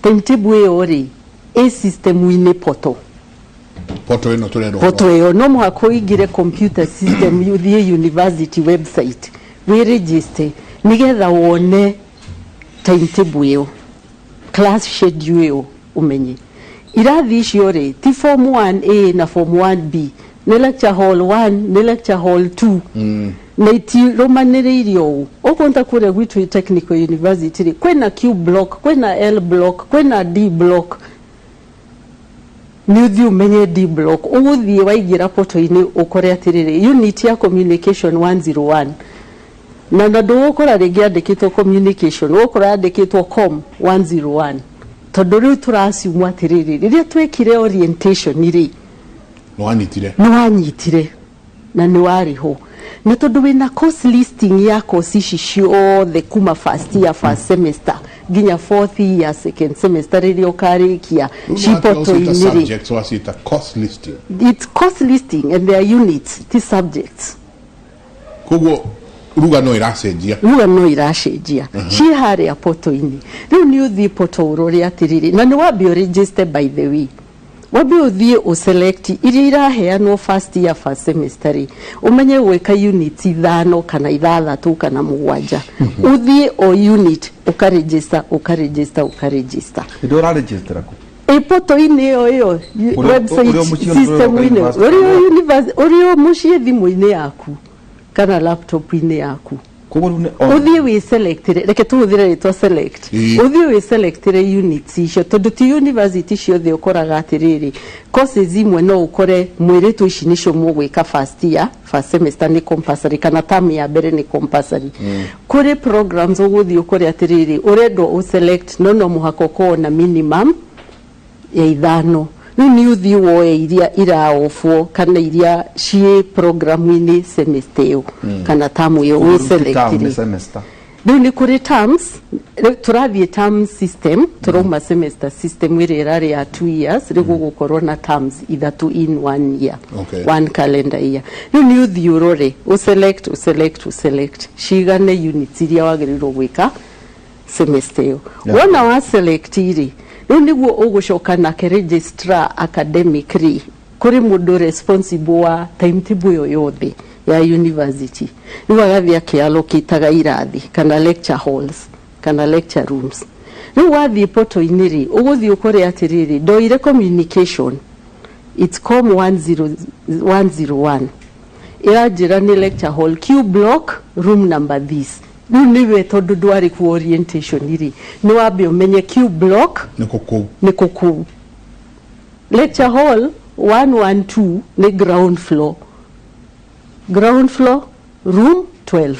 Timetable ĩyo rĩ, ĩ system-inĩ, portal. Portal ĩno tũrerwo. Portal ĩyo no mũhaka ũingĩre computer system, ũthiĩ university website, wĩ nĩgetha wone timetable ĩyo, class schedule ĩyo, ũmenye irathi icio rĩ ti form 1A na form 1B, nĩ lecture hall 1, nĩ lecture hall 2, na itirũmanĩrĩirie ũũ. Okorwo ta kũrĩa gwitũ Technical University rĩ, kwĩna Q block, kwĩna L block, kwĩna D block. Nĩ ũthiĩ ũmenye D block, ũgũthiĩ waingĩra portal-inĩ ũkore atĩrĩrĩ, unit ya communication 101, na ndũgũkora rĩngĩ yandĩkĩtwo communication, ũgũkora yandĩkĩtwo com 101, tondũ rĩu tũraciumwo atĩrĩrĩ, rĩrĩa twekire orientation rĩ, Nĩ wanyitire. Nĩ wanyitire na nĩ warĩhwo, na tondũ wĩna course listing ya course ici ciothe kuma first year first semester nginya fourth year second semester rĩrĩa ũkarĩkia, ci portal-inĩ rĩ. Subjects wacita course listing. It's course listing and their units, ti subjects. Koguo ruga no ĩracenjia. Ruga no iracenjia, ciĩ harĩa portal-inĩ. Rĩu nĩ ũthiĩ portal ũrore atĩrĩrĩ, na nĩ wambe ũregister, by the way, wambe ũthiĩ ũselect iria iraheanwo first year first semester rĩ, ũmenye gwĩka units 5 kana 6 kana 7, ũthiĩ o unit ũkaregister, ũkaregister, ũkaregister. Hĩndĩ ũraregister kũ? Ĩ portal-inĩ ĩyo website Ũrĩ o mũciĩ system-inĩ. University. Ũrĩ o mũciĩ, thimũ-inĩ yaku kana laptop-inĩ yaku. Koguo rĩu nĩ Ũthiĩ wĩ selectire, reke tũhũthĩre rĩtwa select. Ũthiĩ wĩ selectire units icio, tondũ ti university ciothe ũkoraga atĩrĩrĩ, courses imwe no ũkore mwĩrĩtwo ici nĩcio mũgwĩka first year first semester nĩ compulsory, kana term ya mbere nĩ compulsory. Kũrĩ programs ũgũthiĩ ũkore atĩrĩrĩ, ũrendwo ũselect, no mũhaka ũkorwo na minimum ya 5. Rĩu nĩ ũthiĩ woe iria iraofwo kana iria ciĩ programu-inĩ semester ĩyo kana term ĩyo, Term nĩ wĩselectire. semester. Rĩu nĩ kũrĩ terms, rĩu tũrathiĩ term system, tũrauma semester system ĩrĩa ĩrarĩ ya 2 years, rĩu gũgũkorwo na terms 3 in one year, one calendar year. Rĩu nĩ ũthiĩ ũrore, ũselect, ũselect, ũselect cigane units iria wagĩrĩirwo gwĩka semester ĩyo. Wona wa select rĩ, rĩu nĩguo ũgũcoka nake registrar academic rĩ, kũrĩ mũndũ responsible wa timetable ĩyo yothe ya university. Rĩu agathiĩ akĩallocataga irathi kana lecture halls kana lecture rooms. Rĩu wathiĩ portal-inĩ rĩ, ũgũthiĩ ũkore atĩrĩrĩ, ndoire communication, it's com 10 101, ĩranjĩra nĩ lecture hall Q block, room number this. Rĩu nĩwe tondũ ndwarĩ kuo orientation rĩ, nĩ wambe ũmenye Q block nĩ kũkũu. Nĩ kũkũu. Lecture hall 112 nĩ ground floor, ground floor, room 12.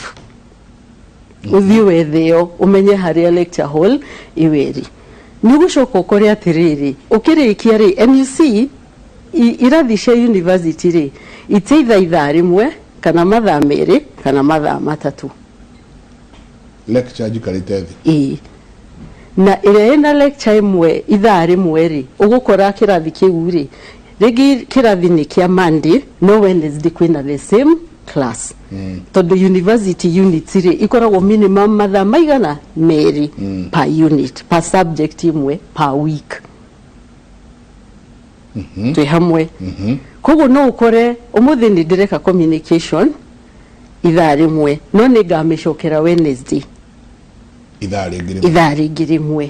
Ũthiĩ wethe ĩyo, ũmenye harĩa lecture hall ĩyo ĩrĩ. Nĩ ũgũcoka ũkore atĩrĩrĩ, ũkĩrĩkia rĩ, and you see irathi cia university rĩ, it's either ithaa rĩmwe kana mathaa 2 kana mathaa 3. Lecture njikarĩte thĩ. Ĩĩ, na ĩrĩa ĩna lecture ĩmwe ithaa rĩmwe rĩ, ũgũkora kĩrathi kĩu rĩ, rĩngĩ kĩrathi nĩ kĩa Monday, no Wednesday kwĩna the same class, tondũ university units rĩ, ikoragwo minimum mathaa maigana 2 per unit, per subject ĩmwe per week. Twĩ hamwe. Koguo no ũkore ũmũthĩ nĩ ndĩreka communication ithaa rĩmwe, no nĩ ngamĩcokera Wednesday ithaa rĩngĩ rĩmwe. Ithaa rĩngĩ rĩmwe.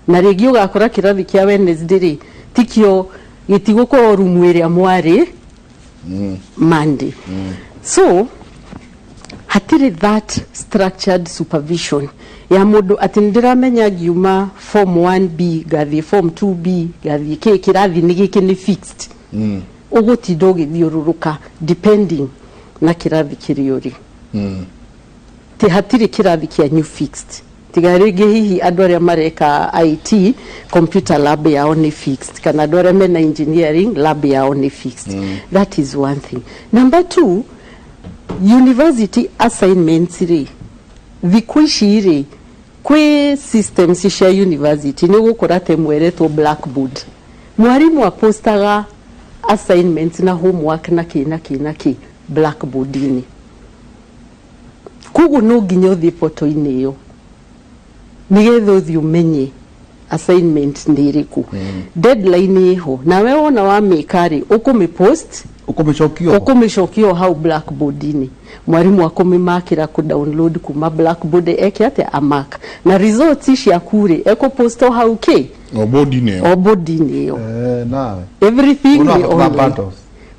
Na rĩngĩ ũgakora kĩrathi kĩa Wednesday rĩ, tikĩo gĩtigũkorwo rumu ĩrĩa mwarĩ Monday. So hatirĩ that structured supervision ya mũndũ atĩ nĩ ndĩramenya ngiuma form 1B ngathiĩ form 2B ngathiĩ kĩ kĩrathi nĩ gĩkĩ nĩ fixed. Ũgũtinda ũgĩthiũrũrũka depending na kĩrathi kĩrĩa ũrĩ. Ti hatirĩ kĩrathi kĩanyu fixed, tiga rĩngĩ hihi andũ arĩa mareka IT, computer lab yao nĩ fixed, kana andũ arĩa mena engineering, lab yao nĩ fixed. That is one thing. Number two, university assignments rĩ, thikũ ici rĩ, kwĩ systems cia university nĩ ũgũkora ta ĩmwe ĩretwo Blackboard. Mwarimũ apostaga assignments na homework na kĩ na kĩ na kĩ Blackboard-inĩ. Koguo no nginya ũthiĩ portal-inĩ ĩyo nĩgetha ũthiĩ ũmenye assignment nĩ ĩrĩkũ, deadline ĩho, nawe wona wamĩka rĩ, ũkũmĩpost. Ũkũmĩcokia ho. Ũkũmĩcokia o hau Blackboard-inĩ, mwarimũ akũmĩmakĩra, kũ download kuma Blackboard, eke atĩa, amark, na results ciaku rĩ, ekũpost o hau kĩ o bodi-inĩ ĩyo. O board-inĩ ĩyo. Eh, nawe Everything nĩ Ũrabatara online. Bundles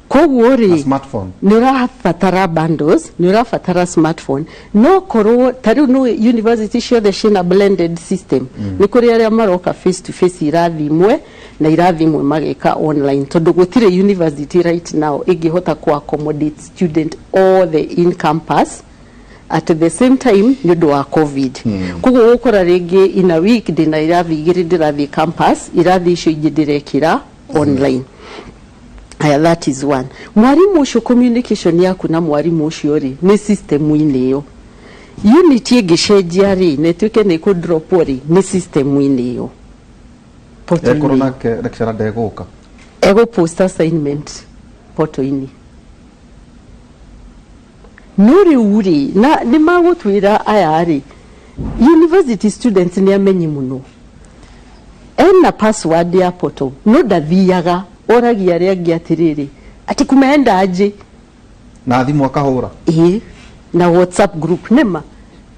Koguo na rĩ, smartphone. Nĩ ũrabatara bundles, nĩ ũrabatara smartphone. No korwo ta rĩu nĩ university ciothe ciĩna blended system, nĩ kũrĩ arĩa maroka face to face irathi imwe, na irathi imwe mageka online, tondũ gũtirĩ university right now ĩngĩhota ku accommodate student othe in campus at the same time nĩ ũndũ wa COVID. Koguo gũkora rĩngĩ in a week ndĩna irathi igĩrĩ ndĩrathiĩ campus, irathi icio ingĩ ndĩrekĩra online. Aya, that is one. Mwarimu ũcio, communication yaku na mwarimu ũcio rĩ, nĩ system-inĩ ĩyo. Unit ĩngĩcenjia rĩ, na ĩtuĩke nĩ ĩkũ-dropwo rĩ, nĩ system-inĩ ĩyo, portal-inĩ Ekorwo ĩyo. Nake lecturer ndegũka. Egũ-post assignment portal-inĩ. No rĩu rĩ, na nĩ magũtwĩra aya rĩ, university students nĩ amenyi mũno. Ena password ya portal, no ndathiaga, oragia arĩa angĩ atĩrĩrĩ, ati kumeenda aje? Na thimũ akahũra. Ĩĩ, na WhatsApp group. Nĩma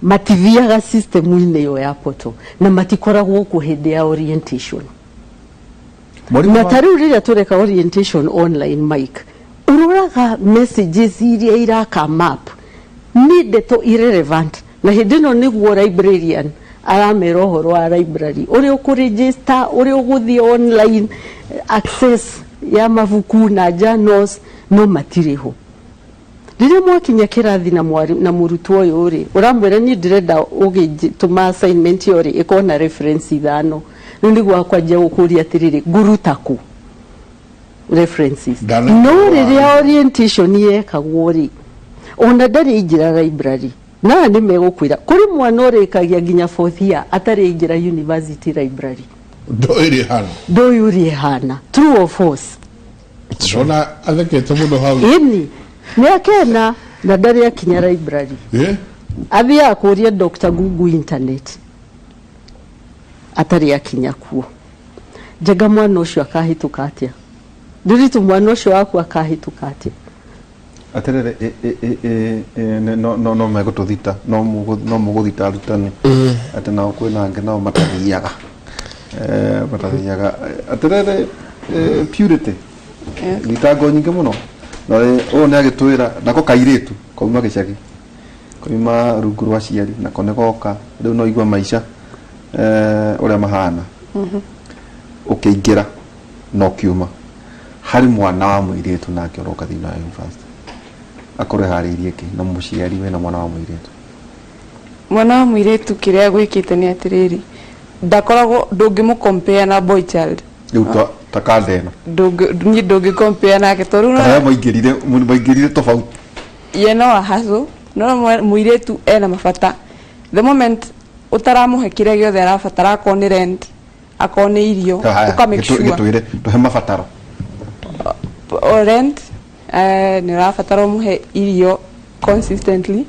matithiaga system-inĩ ĩyo ya portal, na matikoragwo kuo hĩndĩ ya orientation. Mwarimũ Na ta rĩu rĩrĩa tũreka orientation online, Mike, ũroraga messages iria ira come up nĩ ndeto irrelevant, na hĩndĩ ĩno nĩguo librarian aramera ũhoro wa library, ũrĩa ũkũregister, ũrĩa ũgũthiĩ online access ya mabuku na journals, no matirĩ ho. Rĩrĩa mwakinya kĩrathi na na mũrutwo ũyũ rĩ, ũramwĩra, "Niĩ ndĩrenda ũgĩtũma assignment ĩyo rĩ, ĩkorwo na reference ithano." Rĩu nĩguo akwanjia gũkũria atĩrĩrĩ, "Ngũruta kũ references?" No rĩrĩa orientation yekagwo rĩ, ona ndarĩ aingĩra library. Na aya nĩ megũkwĩra kũrĩ mwana ũrĩkagia nginya fourth year atarĩ aingĩra university library. Ndoĩ ĩrĩ hana. Ndũĩ ũrĩa ĩhana. True or false? Ona athekete mũno hau. Ĩni mĩaka 4 na ndarĩ akinya library. Athiaga kũria Dr Google internet atarĩ akinya kuo. Njenga, mwana ũcio akahĩtũka atĩa? Ndiritu, mwana ũcio waku akahĩtũka atĩa? Atĩrĩrĩ, no megũtũthita, no mũgũthita arutani atĩ nao kwĩna angĩ nao matathiaga. Matathiaga. Atĩrĩrĩ, Purity, thitango nyingĩ mũno na ũyũ nĩ agĩtwĩra nako kairĩtu kauma gĩcagi, kauma rungu rwa aciari, nako nĩ goka rĩu no igua maica ũrĩa mahana. Ũkĩingĩra na ũkiuma harĩ mwana wa mũirĩtu nake ũroka thĩinĩ wa university, akorwo eharĩirie kĩ, na mũciari wĩna mwana wa mũirĩtu? Mwana wa mũirĩtu, kĩrĩa gwĩkĩte nĩ atĩrĩrĩ, ndakoragwo, ndũngĩmũ compare na boy child. Rĩu ta kanda ĩno. Niĩ ndũngĩ compare nake tondũ kana arĩa maingĩrire tofauti. Ye no ahacũ, no mũirĩtu ena mabata. The moment ũtaramũhe kĩrĩa gĩothe arabatara, akorwo nĩ rent, akorwo nĩ irio, Haya, ũka make sure. Gĩtwĩre tũhe mabataro. O rent, nĩ ũrabatara ũmũhe irio consistently.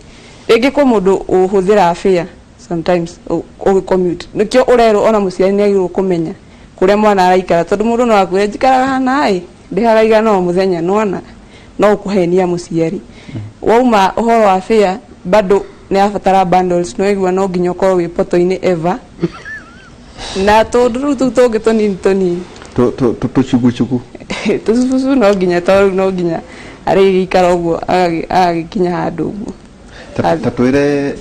Rĩngĩ kwĩ mũndũ ũhũthĩraga fare sometimes ũgĩ commute, nĩkĩo ũrerwo ona mũciari nĩ agĩrĩirwo kũmenya. Kũrĩa mwana araikara, tondũ mũndũ no akwĩre njikaraga hana ĩ ndĩhaga igana o mũthenya, nĩwona no ũkũhenia mũciari. Wauma ũhoro wa fare, bado nĩ abatara bundles, nĩwaigua no nginya ũkorwo wĩ poto-inĩ ever na tũndũ rĩu tũu tũngĩ tũnini tũnini. Tũcugucugu. Tũcubucu no nginya, tondũ rĩu no nginya arĩgĩikara ũguo agagĩkinya handũ ũguo. Ta twĩre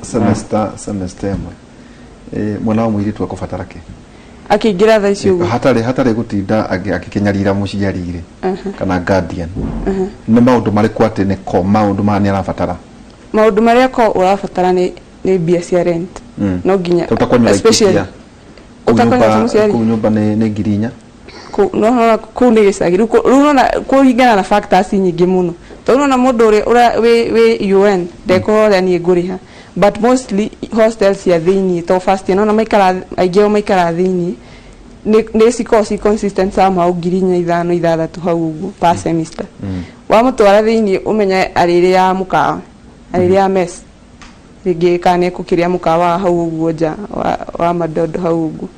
semester ĩmwe mwana wa mũirĩtu akũbatara kĩ? Akĩingĩra thaa ici ũguo. Hatarĩ gũtinda agĩkĩnyarira mũciari rĩ kana guardian, nĩ maũndũ marĩkũ atĩ nĩko maũndũ maya nĩ arabatara? Maũndũ marĩa ko ũrabatara nĩ mbia cia rent. No nginya Ta ũtakwanyu especially Laikipia. Kũu ũtakwanyu mũciari. Kũu nyũmba nĩ 4000. Kũu no no kũu nĩ gĩcagi. Rĩu nona kũringana na factors nyingĩ mũno, tondũ nona mũndũ ũrĩa wĩ UN ndekũrora ũrĩa niĩ ngũrĩha, but mostly hostel cia thĩiniĩ, to first year nona maikara aingĩ ao maikara thĩiniĩ, nĩ cikoragwo ci consistent somehow 4000, 5, 6 hau ũguo per semester. Wamũtwara thĩiniĩ ũmenye arĩrĩaga mũkawa, arĩrĩaga mess rĩngĩ, kana nĩ ekũkĩrĩa mũkawa wa hau ũguo nja wa madondo hau ũguo,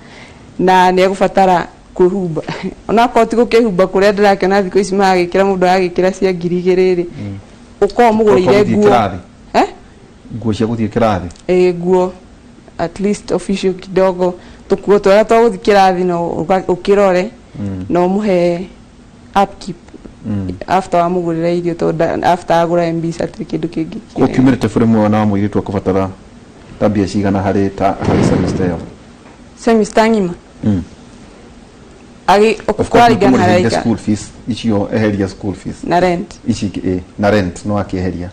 na nĩ egũbatara kwĩhumba, onakorwo ti gũkĩhumba kũrĩa ndĩrakĩona thikũ ici maragĩkĩra, mũndũ aragĩkĩra cia 2000 rĩ, ũkorwo mũgũrĩire gũthiĩ nguo kĩrathi. Eh? Nguo cia gũthiĩ kĩrathi. Ĩ, nguo at least official kidogo, tũkuo twega twa gũthiĩ kĩrathi, no ũkĩrore na ũmũhe upkeep after wamũgũrĩra irio, tondũ after agũra MB hatirĩ kĩndũ kĩngĩ. Ũkiumĩrĩte bũrĩ mwana wa mũirĩtu akũbatara ta mbia cigana harĩ semester ĩyo? Semester ng'ima? Agi Of course kũraringana harĩa nĩũkĩmũrĩhĩire aikara. School fees icio, eheria school fees. Na rent. Ici ingĩ, ĩ, na rent no akĩeheria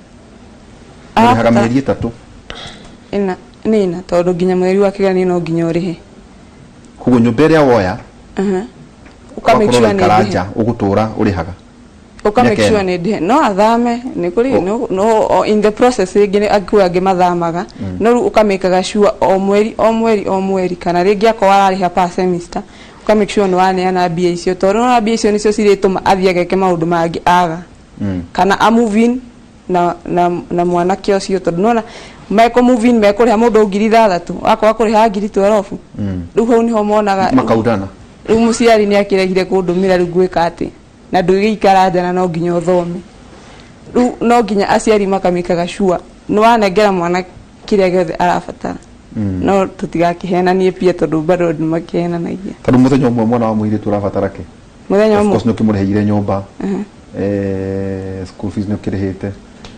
mũrĩhaga mĩeri 3? Ĩna, nĩ ĩna, tondũ nginya mweri wa kĩgeranio no nginya ũrĩhe. Koguo nyũmba ĩrĩa woya Ũka make ũgakorwo sure nĩ ũraikara ndĩhe. nja ũgũtũra ũrĩhaga. Ũka make Mĩaka sure ĩna. nĩ ndĩhe, no athame nĩ kũrĩ no in the process rĩngĩ kwĩ angĩ mathamaga, no rĩu ũkamĩkaga sure o mweri o mweri o mweri, kana rĩngĩ akorwo ararĩha per semester, ũka make sure nĩ waneana mbia icio, tondũ nĩwona mbia icio nĩcio cirĩtũma athiĩ ageke maũndũ mangĩ aga kana a move in na mwanake ũcio, tondũ nĩwona mekũ move in mekũrĩha mũndũ 6000, akorwo akũrĩha 12,000. Rĩu hau nĩho monaga makaundana. Rĩu mũciari nĩ akĩregire kũndũmĩra, rĩu ngwĩka atĩ na ndũgĩikara nja na no nginya ũthome. Rĩu no nginya aciari makamĩkaga sure nĩ wanengera mwana kĩrĩa gĩothe arabatara, no tũtigakĩhenanie pia, tondũ bado andũ makĩhenanagia. Tondũ mũthenya ũmwe mwana wa mũirĩtu ũrabatara kĩ? Mũthenya Of ũmwe? course nĩ ũkĩmũrĩhĩire nyũmba, school fees nĩ ũkĩrĩhĩte,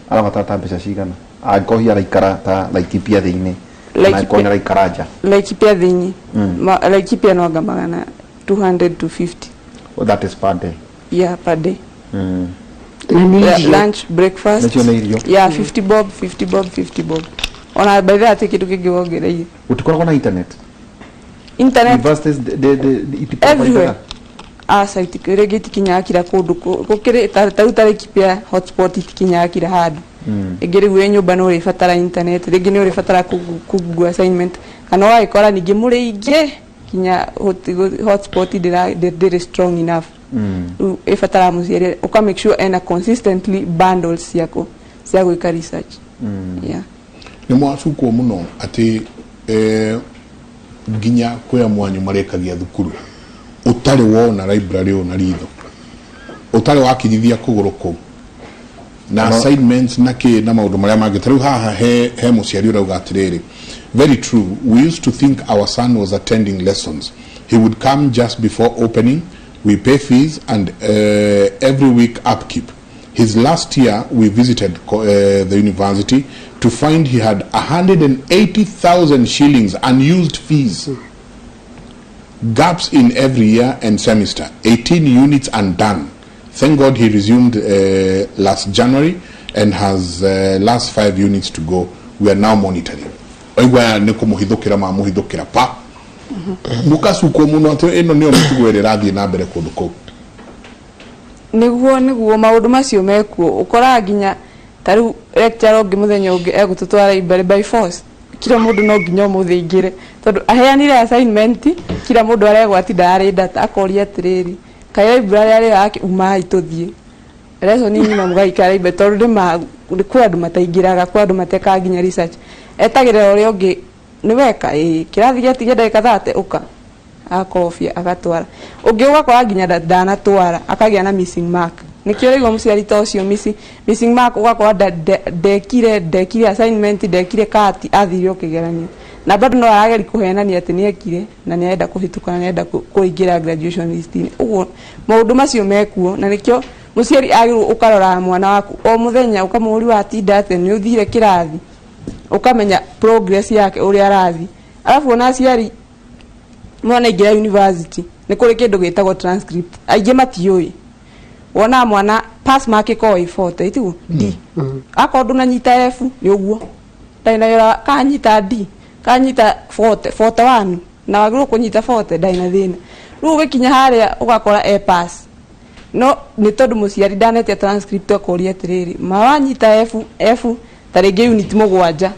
arabatara ta mbeca cigana angĩkorwo hihi araikara ta Laikipia thĩinĩ kana angĩkorwo nĩ araikara nja? Laikipia thĩinĩ. Laikipia no anga magana 200 to 50. Oh, that is per day? Yeah, per day. Na nĩ Yeah, irio? lunch, breakfast. Nacio nĩ irio? Yeah, 50 bob, 50 bob, 50 bob. Ona by the way hatirĩ kĩndũ kĩngĩ wongereire. Gũtikoragwo na internet? Internet. Universities Everywhere. itiprovidaga? Aca, rĩngĩ itikinyaga kira kũndũ. Gũkĩrĩ ta rĩu ta Laikipia hotspot itikinyaga kira handũ. Rĩngĩ rĩu wĩ nyũmba nĩ ũrĩbatara internet, rĩngĩ nĩ ũrĩbatara kũ Google assignment, kana ũgagĩkora ningĩ mũrĩ aingĩ nginya hotspot ndĩrĩ strong enough. Rĩu ĩbataraga mũciari ũka make sure ena consistently bundles cia gwĩka research, yeah. Nĩ mwacukwo mũno atĩ nginya kwĩ amwe anyu marĩkagia thukuru ũtarĩ wona library ũyũ na ritho, ũtarĩ wakinyithia kũgũrũ kũu na assignments na kĩ na maũndũ marĩa mangĩ. Ta rĩu haha he mũciari ũrauga atĩrĩrĩ, "Very true. We used to think our son was attending lessons. He would come just before opening. We pay fees and every week upkeep. His last year we visited the university to find he had 180,000 shillings unused fees, gaps in every year and semester, 18 units undone. Thank God he resumed last January and has last 5 units to go. We are now monitoring." Oigua aya nĩ kũmũhithũkĩra mamũhithũkĩra pa mũkacukwo mũno atĩ ĩno nĩyo mĩtugo ĩrĩa ĩrathiĩ na mbere kũndũ kũu. Nĩguo maũndũ macio mekuo, ũkoraga nginya ta rĩu lecturer ũngĩ mũthenya ũngĩ egũtũtwara library by force, kila mũndũ no nginya ũmũthĩ aingĩre, tondũ aheanire assignment, kila mũndũ aregwati ndararĩ data, akoria atĩrĩrĩ, kaĩ library arĩ yake, umai tũthiĩ lesson ng'ima mũgaikara library, tondũ nĩma kwĩ andũ mataingĩraga, kwĩ andũ matekaga nginya research, etagĩrĩra ũrĩa ũngĩ nĩ weka ĩĩ kĩrathi gĩatigia ndagĩka 30 ũka. Agakobia agatwara. Ũngĩ ũgakora nginya ndanatwara, akagĩa na missing mark. Nĩkĩo ũraigua mũciari ta ũcio missing mark, ũgakora ndekire ndekire assignment, ndekire kati, athire o kĩgeranio. Na bado no arageria kũhenania atĩ nĩ ekire na nĩ arenda kũhĩtũka na nĩ arenda kũingĩra graduation list-inĩ. Ũguo maũndũ macio mekuo, na nĩkĩo mũciari agĩrĩirwo ũkaroraga mwana waku o mũthenya, ũkamũria watinda atĩa, nĩ ũthire kĩrathi, ũkamenya progress yake ũrĩa arathiĩ. Arabu ona aciari, mwana aingĩra university nĩ kũrĩ kĩndũ gĩtagwo transcript, aingĩ matiũĩ. Wonaga mwana pass mark ĩkoragwo ĩ 40, ĩtiguo? D akorwo ndũnanyita F nĩ ũguo, ndarĩ na wĩra, kanyita D, kanyita 40, 41 na wagĩrĩirwo kũnyita 40, ndarĩ na thĩna. Rĩu ũgĩkinya harĩa ũgakora e pass, no nĩ tondũ mũciari ndanetia transcript akoria atĩrĩrĩ, ma wanyita F, F ta rĩngĩ unit 7,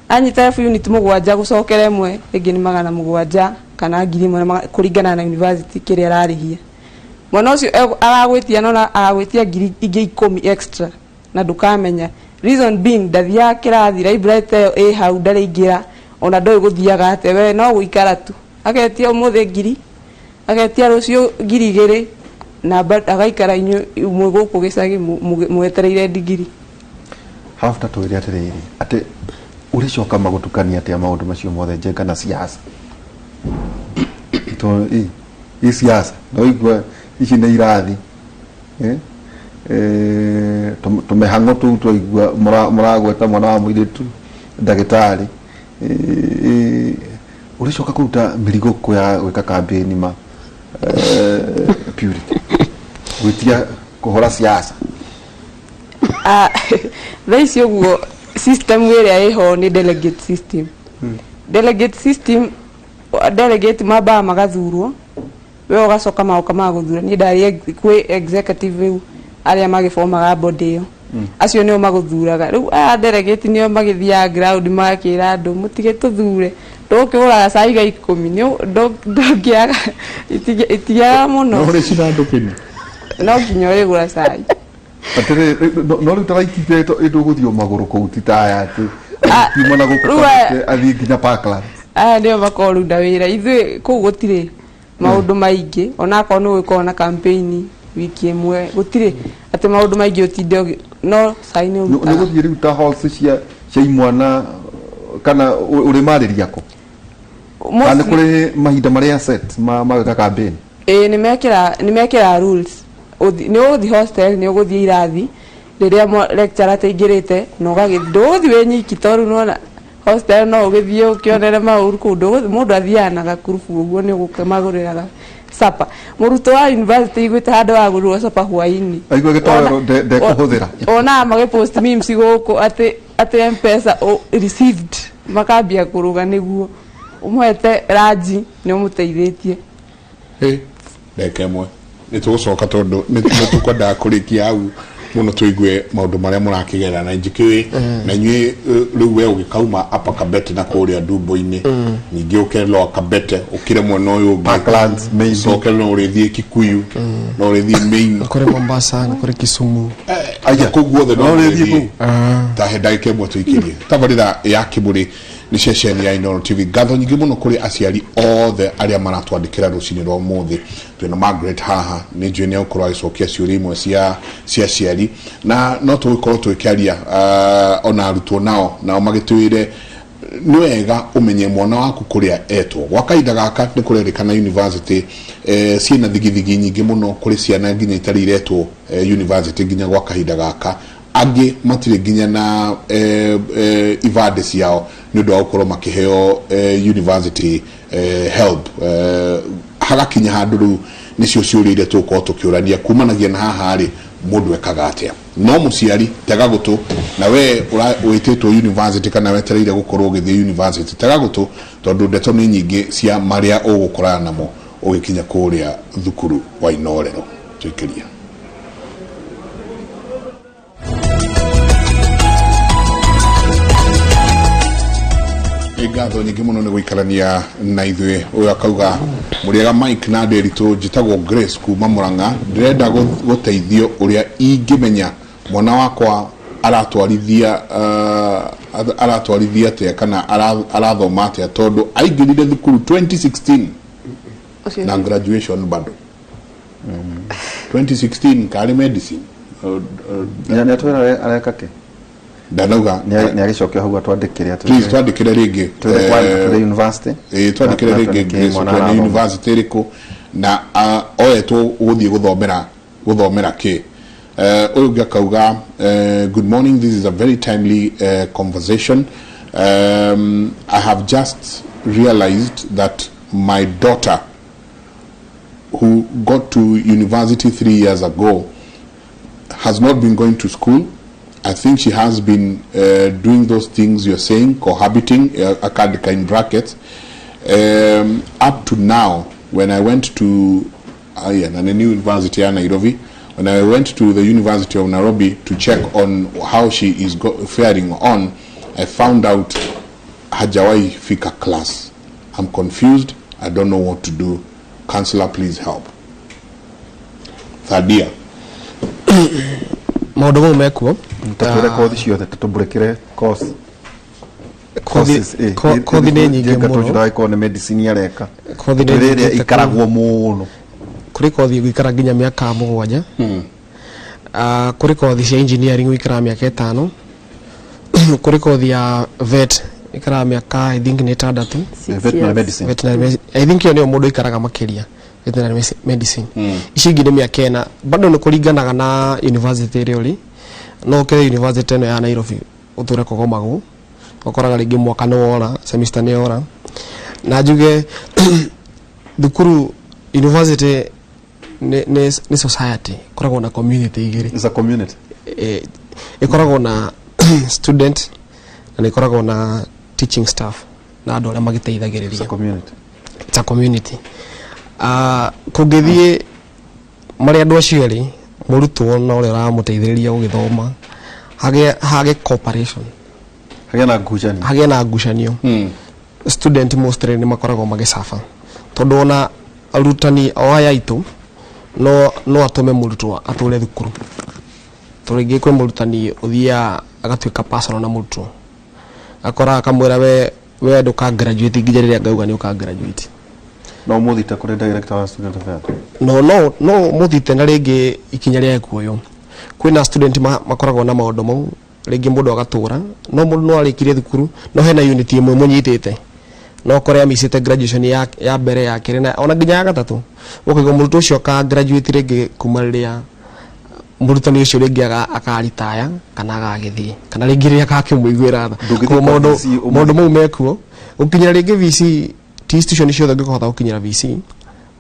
anyita F unit 7, gũcokera ĩmwe rĩngĩ nĩ 700 kana 1000 kũringana na university kĩrĩa ararĩhia. Mwana ũcio aragwĩtia, nona aragwĩtia ngiri ingĩ 10 extra na ndũkamenya. Reason being, ndathiaga kĩrathi, library ta ĩyo ĩ hau ndarĩingĩra, ona ndoĩ gũthiaga atĩa, we no gũikara tu, agetia ũmũthĩ ngiri, agetia rũciũ 2000, na agaikara inyuĩ mwĩ gũkũ gĩcagi mwetereire ndigiri. Halafu tatwĩre atĩrĩrĩ, atĩ ũrĩcoka magũtukania atĩa maũndũ macio mothe, Njenga, na siasa? To i siasa no igua ici nĩ irathi, eh? Eh, tũmĩhang'o tũu twaigua mũragweta mwana wa mũirĩtu ndagĩtarĩ. Eh, ũrĩcoka kũruta mĩrigo kũ ya gwĩka kambĩni ma, eh, Purity, gwĩtia kũhũra siasa? Ah, thaa ici ũguo system ĩrĩa ĩho nĩ delegate system. Delegate system, delegate mambaga magathurwo, we ũgacoka magoka magũthura. Niĩ ndarĩ kwĩ executive, rĩu arĩa magĩbomaga body ĩyo, acio nĩo magũthuraga. Rĩu aya delegate nĩo magĩthiaga ground magakĩra andũ mũtige tũthure. Ndũkĩgũraga cai ga 10, ndũngĩaga, itigĩaga mũno. No ũrĩcina ndũkĩni. No nginya ũrĩgũra cai. Atĩrĩ, no rĩu ta Laikipia ĩndũgũthiĩ o magũrũ kũu, ti ta aya atĩ Ah, kiuma na gũkũ rĩu aya- Kabete athiĩ nginya Parklands. Aya nĩo makorwo rĩu wĩra. Ithuĩ kũu gũtirĩ maũndũ maingĩ, onakorwo nĩ gũgĩkorwo na campaign wiki ĩmwe, gũtirĩ atĩ maũndũ maingĩ ũtinde no cai nĩ Nĩ ũrutaga. gũthiĩ rĩu ta halls cia imwana kana ũrĩmarĩria kũ, kana nĩ kũrĩ mahinda marĩa set ma gwĩka campaign? Ĩĩ, nĩ mekĩra rules. Nĩ ũgũthiĩ hostel, nĩ ũgũthiĩ irathi rĩrĩa lecturer ataingĩrĩte, na ũgagĩ ndũgũthiĩ wĩ nyiki, tondũ nĩwona hostel no ũgĩthiĩ ũkĩonere maũru kũu. Ndũgũthiĩ, mũndũ athiaga na gakurubu ũguo, nĩ ũgũkĩmagũrĩra supper. Mũrutwo wa university iguĩte handũ wagũrĩrwo supper hwaĩ-inĩ. Aigua gĩtoero ndekũhũthĩra. Onaga magĩpost memes gũkũ atĩ Mpesa received, makambia kũrũga nĩguo ũmũhete ranji, nĩ ũmũteithĩtie. Ĩ, ndagĩka ĩmwe nĩ tũgũcoka, tondũ nĩ tũkwendaga kũrĩkia hau mũno, tũigue maũndũ marĩa mũrakĩgerera na njikĩũĩ na inyuĩ. Rĩu we ũgĩkauma Upper Kabete na kũrĩa Ndumbo-inĩ, ningĩ ũke Lower Kabete, ũkĩre mwena ũyũ ũngĩ. Parklands, maybe. Ũcoke no ũrĩthiĩ Kikuyu, no ũrĩthiĩ Main. Na kũrĩ Mombasa, na kũrĩ Kisumu. Aya, kũu guothe no No ũrĩthiĩ ũrĩthiĩ. Tahe ndagĩka ĩmwe tũikĩrie. Tabarĩra ya Kĩmũrĩ nĩ ceceni ya Inooro TV. Ngatho nyingĩ mũno kũrĩ aciari othe arĩa maratwandĩkĩra rũcinĩ rwa ũmũthĩ. Twĩna Margaret haha, nĩ njũĩ nĩ egũkorwo agĩcokia ciũria imwe cia aciari, na no tũgĩkorwo tũgĩkĩaria ona arutwo nao magĩtwĩre nĩ wega ũmenye mwana waku kũrĩa etwo. Gwa kahinda gaka nĩ kũrerĩkana university ciĩna thigithigi nyingĩ mũno, kũrĩ ciana nginya itarĩ iretwo university nginya gwa kahinda gaka, angĩ matirĩ nginya na ibandĩ ciao nĩ ũndũ wa gũkorwo makĩheo university help. Hagakinya handũ rĩu nĩcio ciũria iria tũgũkorwo tũkĩũrania kumanagia na haha rĩ, mũndũ ekaga atĩa? No mũciari, tega gũtũ, na we wĩtĩtwo university kana wetereire gũkorwo ũgĩthiĩ university, tega gũtũ, tondũ ndeto nĩ nyingĩ cia marĩa ũgũkorana namo ũgĩkinya kũrĩa thukuru wa Inoorero. Tũikĩrie. Nĩ ngatho nyingĩ mũno nĩ gũikarania na ithuĩ. Ũyũ akauga, mũrĩega Mike na Ndĩritũ, njĩtagwo Grace kuma Mũrang'a, ndĩrenda gũteithio ũrĩa ingĩmenya mwana wakwa aratwarithia atĩa kana arathoma atĩa, tondũ aingĩrire thukuru 2016. Ũcio Na graduation bado 2016 karĩ medicine. Nĩ atwĩra areka kĩ? Ndanauga. Nĩ agĩcokia hau atwandĩkĩre. Please twandĩkĩre rĩngĩ. Twĩre university. Ĩĩ, twandĩkĩre rĩngĩ Grace, mwana ũtwĩre nĩ arathoma. university ĩrĩkũ na oetwo gũthiĩ gũthomera kĩ. Ũyũ ũngĩ akauga, "Good morning, this is a very timely conversation. I have just realized that my daughter, who got to university 3 years ago, has not been going to school. I think she has been doing those things you're saying, cohabiting," akandika in brackets, "up to now. When I went to yeah, na nĩ University ya Nairobi, when I went to the University of Nairobi to check on how she is faring on, I found out hajawahi fika class. I'm confused. I don't know what to do. Counselor, please help." Thadia. Maũndũ mau mekuo. Tatwĩre kothi ciothe, tatũmbũrĩkĩre course. Kothi. Courses, Kothi nĩ nyingĩ Njenga mũno. tũnjũraga nĩ medicine areka. Kothi nĩ Twĩre ĩrĩa nyingĩ ta ikaragwo mũno. Kũrĩ kothi ũgũikara nginya mĩaka 7. Ah, kũrĩ kothi cia engineering ũikaraga mĩaka 5. Kũrĩ kothi ya vet ĩikaraga mĩaka, I think, nĩ 6. Six Veterinary years. medicine. Veterinary medicine. I think ĩyo nĩyo mũndũ aikaraga makĩria, veterinary medicine. Ici ingĩ nĩ mĩaka 4. Bado nĩ kũringanaga na university ĩrĩa ũrĩ. No ũkĩre university ĩno ya Nairobi ũtũre kũgomagwo, ũkoraga rĩngĩ mwaka nĩ wora, semester nĩ yora. Na njuge thukuru, university nĩ society ĩkoragwo na community igĩrĩ. It's a community. Ĩkoragwo na student na nĩ ĩkoragwo na teaching staff na andũ arĩa It's a magĩteithagĩrĩria. community. It's a community. Kũngĩthiĩ marĩ andũ acio erĩ, mũrutwo na ũrĩa ũramũteithĩrĩria gũgĩthoma, hage cooperation, hagĩa na ngucanio, hagĩe na ngucanio, student mostly nĩ makoragwo magĩcaba, tondũ ona arutani o aya aitũ no atũme mũrutwo atũre thukuru, tondũ rĩngĩ kwĩ mũrutani ũthiaga agatuĩka personal na mũrutwo, akora akamwĩra, We ndũka graduate nginya rĩrĩa ngauga nĩ ũka graduate." No mũthite kũrĩ director wa student affairs. No mũthite na rĩngĩ ikinya rĩa kuoywo. Kwĩna student makoragwo na maũndũ mau, rĩngĩ mũndũ agatũra no mũndũ no arĩkirie thukuru, no hena unit ĩmwe mũnyitĩte, no kore amicĩte graduation ya mbere, ya kerĩ na ona nginya ya gatatũ. Ũkaigua mũrutwo ũcio aka graduate rĩngĩ kuma rĩrĩa mũrutani ũcio rĩngĩ akaritaya kana agagĩthiĩ kana rĩngĩ rĩrĩa akakĩmũiguĩra tha. Ndũngĩthiĩ Koguo kwa maũndũ VC maũndũ mau mekuo. Gũkinyĩra rĩngĩ VC, ti institution ciothe ũngĩkũhota gũkinyĩra VC.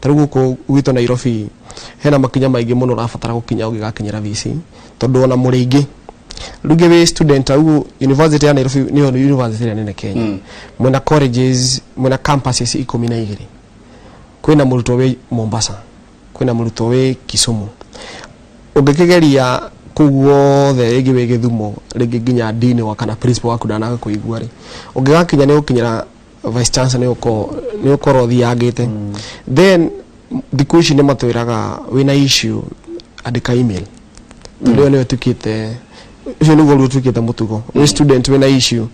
Ta rĩu gũkũ gwitũ Nairobi hena makinya maingĩ mũno ũrabatara gũkinya ũngĩgakinyĩra VC, tondũ ona mũrĩ aingĩ rĩngĩ wĩ student au. University ya Nairobi nĩyo university ĩrĩa nene Kenya. Mwena colleges, mwena campuses 12. Kwĩna mũrutwo wĩ Mombasa, kwĩna mũrutwo wĩ Kisumu. Ũngĩkĩgeria kũu guothe, rĩngĩ wĩ Gĩthumo, rĩngĩ nginya dean wa kana principal waku ndanagakũigua rĩ, ũngĩgakinya nĩ gũkinyĩra vice chancellor, nĩ ũkorwo ũthiangĩte. Then thikũ ici nĩ matwĩraga wĩna issue, andĩka email, tondũ ĩyo nĩyo ĩtuĩkĩte, ũcio nĩguo rĩu ũtuĩkĩte mũtugo. Wĩ student wĩna issue,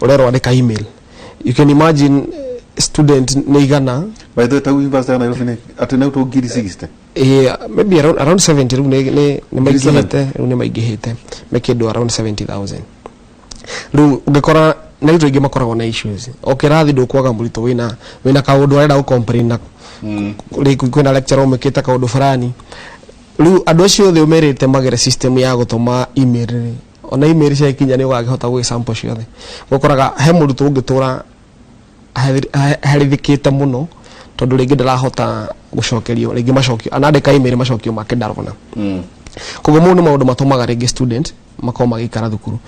ũrerwo andĩka email. You can imagine, student nĩ 100. By the way, ta university ya Nairobi nĩ atĩ nĩ tũ ngiri 60? Maybe around 70. Rĩu nĩ maingĩhĩte, rĩu nĩ maingĩhĩte, me kĩndũ around 70,000 rĩu. Ũngĩkora na arutwo aingĩ makoragwo na issues o kĩrathi, ndũkwaga mũrutwo wĩna kaũndũ arenda gũ-complain nako. Rĩngĩ kwĩna lecturer ũmĩkĩte kaũndũ fulani. Rĩu andũ acio othe ũmerĩte magere system ya gũtũma email rĩ, ona email ciakinya nĩ ũgakĩhota gwĩ sample ciothe. Ũkoraga he mũrutwo ũngĩtũra aherithĩkĩte mũno, tondũ rĩngĩ ndarahota gũcokerio, rĩngĩ macokio anandĩka email, macokio make ndarona. Koguo mau nĩ maũndũ matũmaga rĩngĩ student makorwo magĩikara thukuru.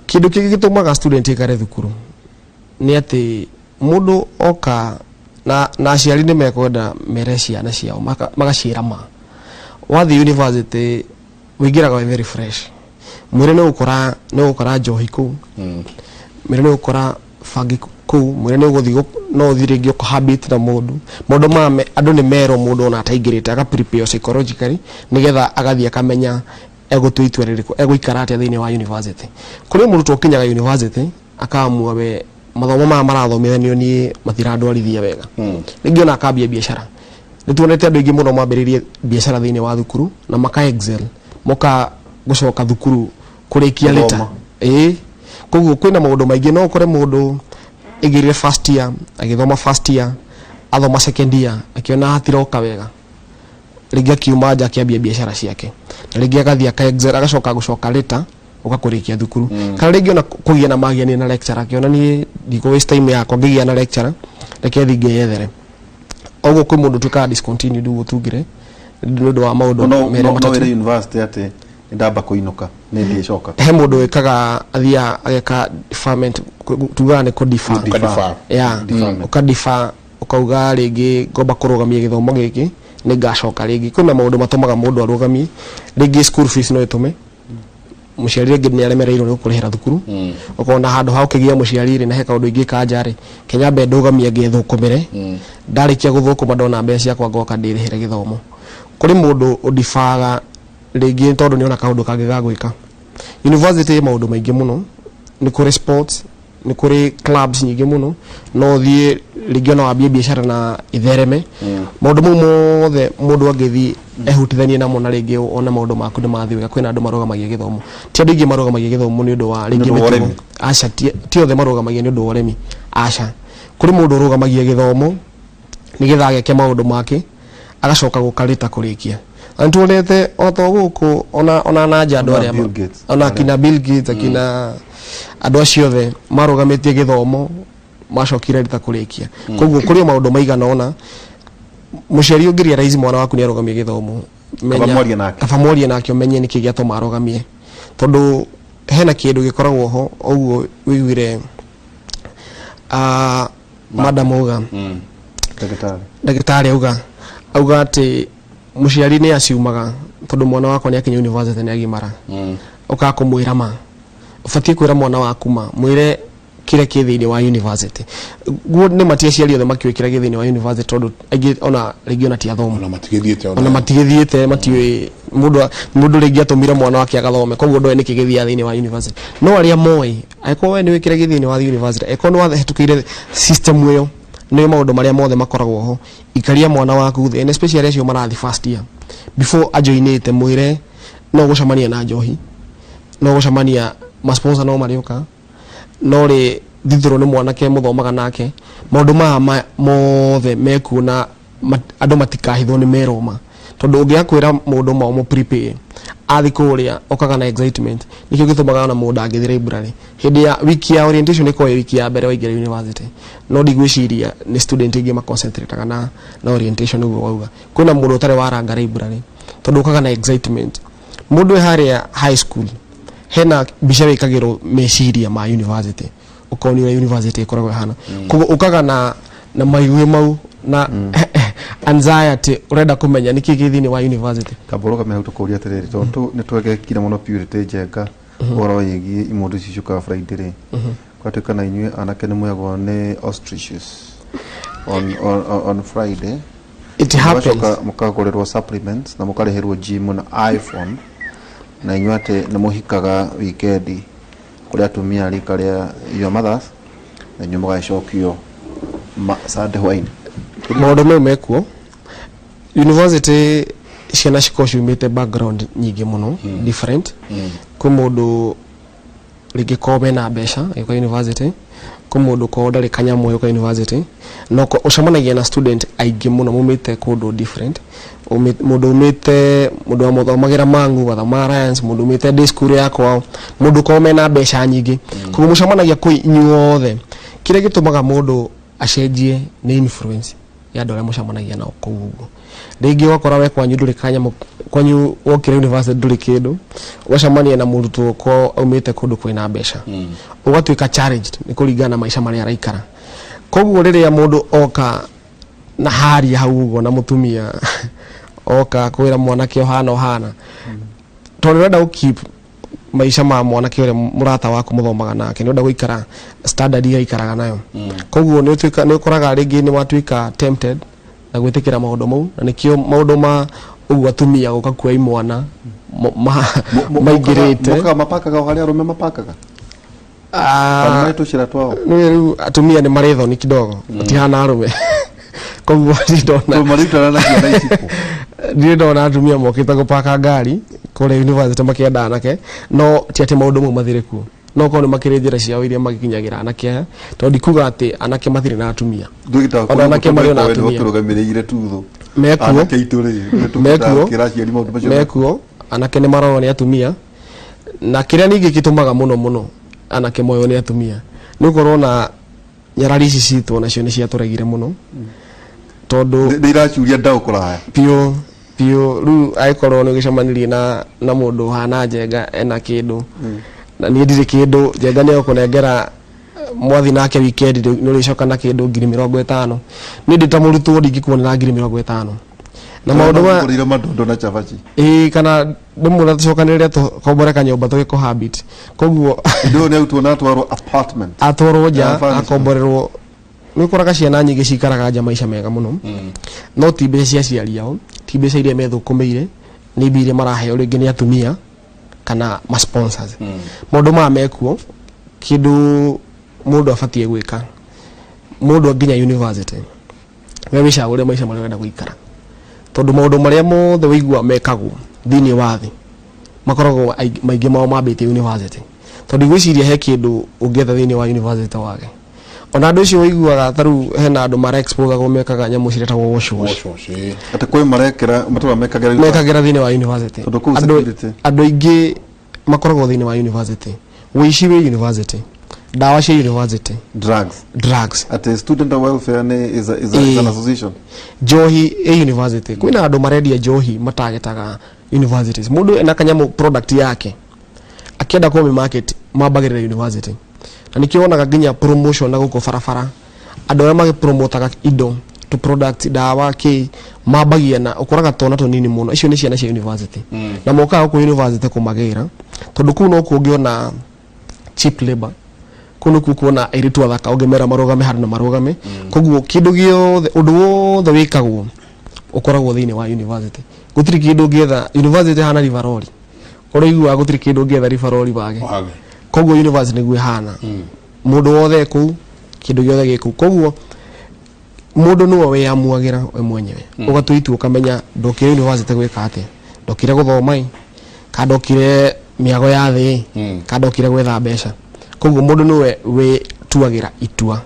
Kĩndũ kĩngĩ gĩtũmaga student aikare thukuru nĩ atĩ mũndũ oka na aciari nĩ mekwenda mere ciana ciao magaciĩra ma wathiĩ university ũingĩraga wĩ very fresh. Mwĩre nĩ ũgũkora njohi kũu, mwĩre nĩ ũgũkora bangi kũu, mwĩre nĩ ũgũthiĩ no ũthiĩ rĩngĩ ũcohabit na mũndũ. Maũndũ maya andũ nĩ merwo, mũndũ ona ataingĩrĩte aka prepare psychologically, nĩgetha agathiĩ akamenya egũtua itua rĩrĩkũ, egũikara atĩa thĩinĩ wa university. Kũrĩ mũrutwo ũkinyaga university akaamua, we mathomo maya marathomithanio niĩ matirandwarithia wega, rĩngĩ ona akambia biacara. Nĩ tuonete andũ aingĩ mũno mambĩrĩirie biacara thĩinĩ wa thukuru na maka excel, moka gũcoka thukuru kũrĩkia later. Gũthoma. Ĩĩ, koguo kwĩna maũndũ maingĩ. No ũkore mũndũ aingĩrire first year, agĩthoma first year, athoma second year, akĩona hatiroka wega, rĩngĩ akiuma nja akĩambia biacara ciake, na rĩngĩ agathiĩ aka excel, agacoka gũcoka later ũka kũrĩkia thukuru. Kana rĩngĩ ona kũgĩa na magiania na lecturer, akĩona niĩ ndikũ waste time yakwa ngĩgĩa na lecturer, reke thiĩ ngeyethere. Ũguo kwĩ mũndũ ũtuĩkaga discontinued, ũguo tugire, nĩ ũndũ wa maũndũ no merĩ no matatũ. Wĩre university atĩ nĩ ndamba kũinũka, nĩ ndĩcoka. He mũndũ wĩkaga, athiaga ageka deferment, tugaga nĩ kũ-defer. Ũka-defer. Yeah, Deferment. ũka-defer, ũkauga rĩngĩ ngomba kũrũgamia gĩthomo gĩkĩ, nĩ ngacoka rĩngĩ. Kwĩna maũndũ matũmaga mũndũ arũgamie. Rĩngĩ school fees no ĩtũme mũciari, rĩngĩ nĩ aremereirwo nĩ gũkũrĩhĩra thukuru, ũkona handũ ha ũkĩgia mũciari rĩ, na he kaũndũ ingĩka nja rĩ, kenyambe ndũgamie ngethũkũmĩre, ndarĩkia gũthũkũma ndona mbeca ciakwa ngoka ndĩrĩhĩre gĩthomo. Kũrĩ mũndũ ũdibaga rĩngĩ tondũ nĩona kaũndũ kangĩ ga gwĩka. University ĩ maũndũ maingĩ mũno, nĩ kũrĩ sports, nĩ kũrĩ clubs nyingĩ mũno, no ũthiĩ rĩngĩ ona wambie biacara na ithereme. Maũndũ mau mothe mũndũ angĩthiĩ ehutithanie namo na rĩngĩ one maũndũ maku nĩ mathiĩ wega. Kwĩna andũ marũgamagia gĩthomo, ti andũ aingĩ marũgamagia gĩthomo nĩ ũndũ wa rĩngĩ ũndũ wa mĩtugo. ũremi. Aca, ti othe marũgamagia nĩ ũndũ wa ũremi, aca. Kũrĩ mũndũ ũrũgamagia gĩthomo nĩgetha ageke maũndũ make, agacoka gũka rĩta kũrĩkia. Na nĩtuonete o to gũkũ, ona na nja, andũ Ona arĩa Bill Gates. Ona akina Bill Gates, akina andũ acio othe marũgamĩtie gĩthomo macokire rĩta kũrĩkia. Koguo kũrĩ o maũndũ maigana ũna mũciari ũngĩ realize mwana waku nĩ arũgamie gĩthomo, Kaba mwarie nake. Kaba mwarie nake, ũmenye nĩkĩ gĩatũma arũgamie, tondũ hena kĩndũ gĩkoragwo ho. Ũguo wĩiguire madam auga, Ndagĩtarĩ. Ndagĩtarĩ auga atĩ mũciari nĩ aciumaga tondũ mwana wakwa nĩ akinya university nĩ agimara. Ũkaga kũmwĩra ma, ũbatiĩ kwĩra mwana waku ma, mwĩre kĩrĩa kĩ thĩinĩ wa university. Guo nĩ mati aciari othe makĩũĩ kĩrĩa kĩ thĩinĩ wa university, tondũ aingĩ ona rĩngĩ ona ti athomu. Ona matigĩthiĩte. Ona matigĩthiĩte, matiũĩ. Mũndũ rĩngĩ atũmire mwana wake agathome, koguo ndoĩ nĩkĩ gĩthiaga thĩinĩ wa university. No arĩa moĩ, angĩkorwo we nĩũĩ kĩrĩa gĩ thĩinĩ wa university, angĩkorwo nĩ wahĩtũkĩire system ĩyo, nĩ maũndũ marĩa mothe makoragwo ho, ikaria mwana waku thĩ, and especially acio marathiĩ first year, before ajoinĩte, mwĩre no gũcemania na njohi, no gũcemania ma-sponsor, no marĩũka, no rĩ thithũrwo nĩ mwanake mũthomaga nake, maũndũ maya mothe mekuo na andũ matikahithwo nĩ merwo ma, tondũ ũngĩaga kwĩra mũndũ ma ũmũ prepare athi kũrĩa okaga na excitement. Nĩkĩo gĩtũmaga ona mũndũ angĩthiĩ library hĩndĩ ya wiki ya orientation, ĩkorwo ĩ wiki ya mbere waingĩra university, no ndigwĩciria nĩ student aingĩ maconcentrateaga na orientation. Ũguo wauga kwĩna mũndũ ũtarĩ waranga library tondũ ũkaga na excitement. Mũndũ wĩ harĩa high school, hena mbica wĩkagĩrwo meciria ma university, ũkonio ũrĩa university ĩkoragwo ĩhana, koguo ũkaga na maiguĩ mau na anxiety, ũrenda kũmenya nĩkĩ gĩ thĩinĩ wa university. Kamba ũrũgame hau tũkũria atĩrĩrĩ, tondũ nĩ twegekire mũno Purity Njenga ũhoro wĩgiĩ imũndũ ici ciũkaga Friday rĩ, gwatuĩka na inyuĩ anake nĩ mwegwo nĩ ostriches on Friday. It happens. Mũgacoka mũkagũrĩrwo supplements na mũkarĩhĩrwo gym na iPhone, na inyuĩ atĩ nĩ mũhikaga wikendi kũrĩ atumia a rika rĩa your mothers, na inyuĩ mũgagĩcokio Sunday hwainĩ. Maũndũ mau mekuo university, ciana cikorwo ciumĩte background nyingĩ mũno different. Kwĩ mũndũ rĩngĩ korwo mena mbeca agĩũka university, kwĩ mũndũ korwo ndarĩ kanyamũ agĩũka university. No ũcemanagia na student aingĩ mũno maumĩte kũndũ different. Mũndũ umĩte, mũndũ wathomagĩra Mangu, wathoma Alliance, mũndũ umĩte day school ya kwao, mũndũ korwo mena mbeca nyingĩ. Koguo mũcemanagia kwĩ inyuothe. Kĩrĩa gĩtũmaga mũndũ acenjie nĩ influence ya andũ arĩa mũcemanagia nao kũu. Ũguo rĩngĩ ũgakora we kwanyu ndũrĩ kanyamũ, kwanyu wokire university ndũrĩ kĩndũ, ũgacemania na mũrutwo ko aumĩte kũndũ kwĩna mbeca, ũgatuĩka challenged nĩ kũringana na maica marĩa araikara. Koguo rĩrĩa mũndũ oka na haria hau ũguo na mũtumia oka kwĩra mwanake ũhana ũhana, tondũ ũrenda gũ keep maica ma mwanake ũrĩa mũrata waku mũthomaga nake, nĩ ũrenda gũikara standard iria aikaraga nayo. Koguo nĩ ũtuĩka, nĩ ũkoraga rĩngĩ nĩ watuĩka tempted na gwĩtĩkĩra maũndũ mau, na nĩkĩo maũndũ ma ũguo atumia gũka kuoya imwana maingĩrĩte. Mokaga mapakaga o harĩa arũme mapakaga? Ah, kana marĩ tũcĩra twao? Nĩ rĩu atumia nĩ marĩ thoni kidogo, matihana arũme. Koguo ndirĩ ndona Tũmarutana na ciana ici kũ? Ndirĩ ndona atumia mokĩte gũpaka ngari kũrĩa university makĩenda anake. No ti atĩ maũndũ mau mathire kuo, no korwo nĩ makĩrĩ njĩra ciao iria magĩkinyagĩra anake aya, tondũ ndikuga atĩ anake matirĩ na atumia. Ndũgĩtaga Ona anake marĩ ona atumia. Tũrũgamĩrĩire tutho. Mekuo. Anake aitũ rĩ, Mekuo. kĩra aciari maũndũ macio. Mekuo, anake nĩ marorwo nĩ atumia. Na kĩrĩa ningĩ gĩtũmaga mũno mũno anake moywo nĩ atumia nĩ gũkorwo na nyarari ici citũ nacio nĩ ciatũregire mũno, tondũ Nĩ iracuria ndaũ kũraya. Biũ biũ. Rĩu angĩkorwo nĩ ũgĩcemanirie na mũndũ ũhana Njenga ena kĩndũ na niĩ ndirĩ kĩndũ, Njenga nĩ egũkũnengera mwathi nake weekend nĩ ũrĩcoka na kĩndũ 50,000. Niĩ ndĩ ta mũrutwo ndingĩkuonera 50,000 na maũndũ ma Ngũrĩire madondo na cabaci. Ĩĩ, kana ndĩmwĩra tũcokanĩrĩre tũkombore kanyũmba tũgĩcohabit. Koguo Ndũ nĩ arutwo na atwarwo apartment. Atwarwo nja. Ya furniture. Akomborerwo. Nĩ ũkoraga ciana nyingĩ cikaraga nja maica mega mũno, no ti mbeca cia aciari ao, ti mbeca iria methũkũmĩire, nĩ mbia iria maraheo rĩngĩ nĩ atumia kana ma sponsors. Maũndũ maya mekuo. Kĩndũ mũndũ abatiĩ gwĩka, mũndũ nginya university, we wĩcagũre maica marĩa ũrenda gũikara, tondũ maũndũ marĩa mothe wĩigua mekagwo thĩinĩ wa thĩ makoragwo maingĩ mao mambĩtie university, tondũ ngwĩciria he kĩndũ ũngĩetha thĩinĩ wa university wage. Ona andũ acio ũiguaga ta rĩu hena andũ mara exposagwo mekaga nyamũ ciretagwo wash wash. Wash wash, ĩĩ. Atĩ kwĩ marekĩra matũra mekagĩra. Mekagĩra thĩinĩ wa university. Tondũ kũu Andũ security. andũ aingĩ makoragwo thĩinĩ wa university. Ũici wĩ university, ndawa cia university. Drugs. Drugs. Atĩ student welfare nĩ is an Ĩĩ. association. Njohi ĩ university. Kwĩna andũ marendia njohi matagetaga universities. Mũndũ ena kanyamũ, product yake, akĩenda kũmĩ market mambagĩrĩra university, na nĩkĩo wonaga nginya promotion na gũkũ barabara, andũ arĩa magĩpromotaga indo to product, ndawa, kĩ, mambagia na ũkoraga twana tũnini mũno. Icio nĩ ciana cia university na mokaga gũkũ university kũmagĩra, tondũ kũu nokuo ũngĩona cheap labor, kũu nĩkuo kuona airĩtu athaka ũngĩmera marũgame handũ na marũgame. Koguo kĩndũ gĩothe, ũndũ wothe wĩkagwo ũkoragwo thĩinĩ wa university. Gũtirĩ kĩndũ ũngĩetha university hana rivarori ũrĩa ũiguaga, gũtirĩ kĩndũ ũngĩetha rivarori wage. Wage. Koguo university nĩguo ĩhana, mũndũ wothe e kũu, kĩndũ gĩothe gĩ kũu. Koguo mũndũ nĩwe wĩamuagĩra we mwenyewe, ũgatua itua, ũkamenya ndokire university gwĩka atĩa, ndokire gũthoma ĩ, kana ndokire mĩago ya thĩ ĩ, kana ndokire gwetha mbeca. Koguo mũndũ nĩwe wĩtuagĩra itua.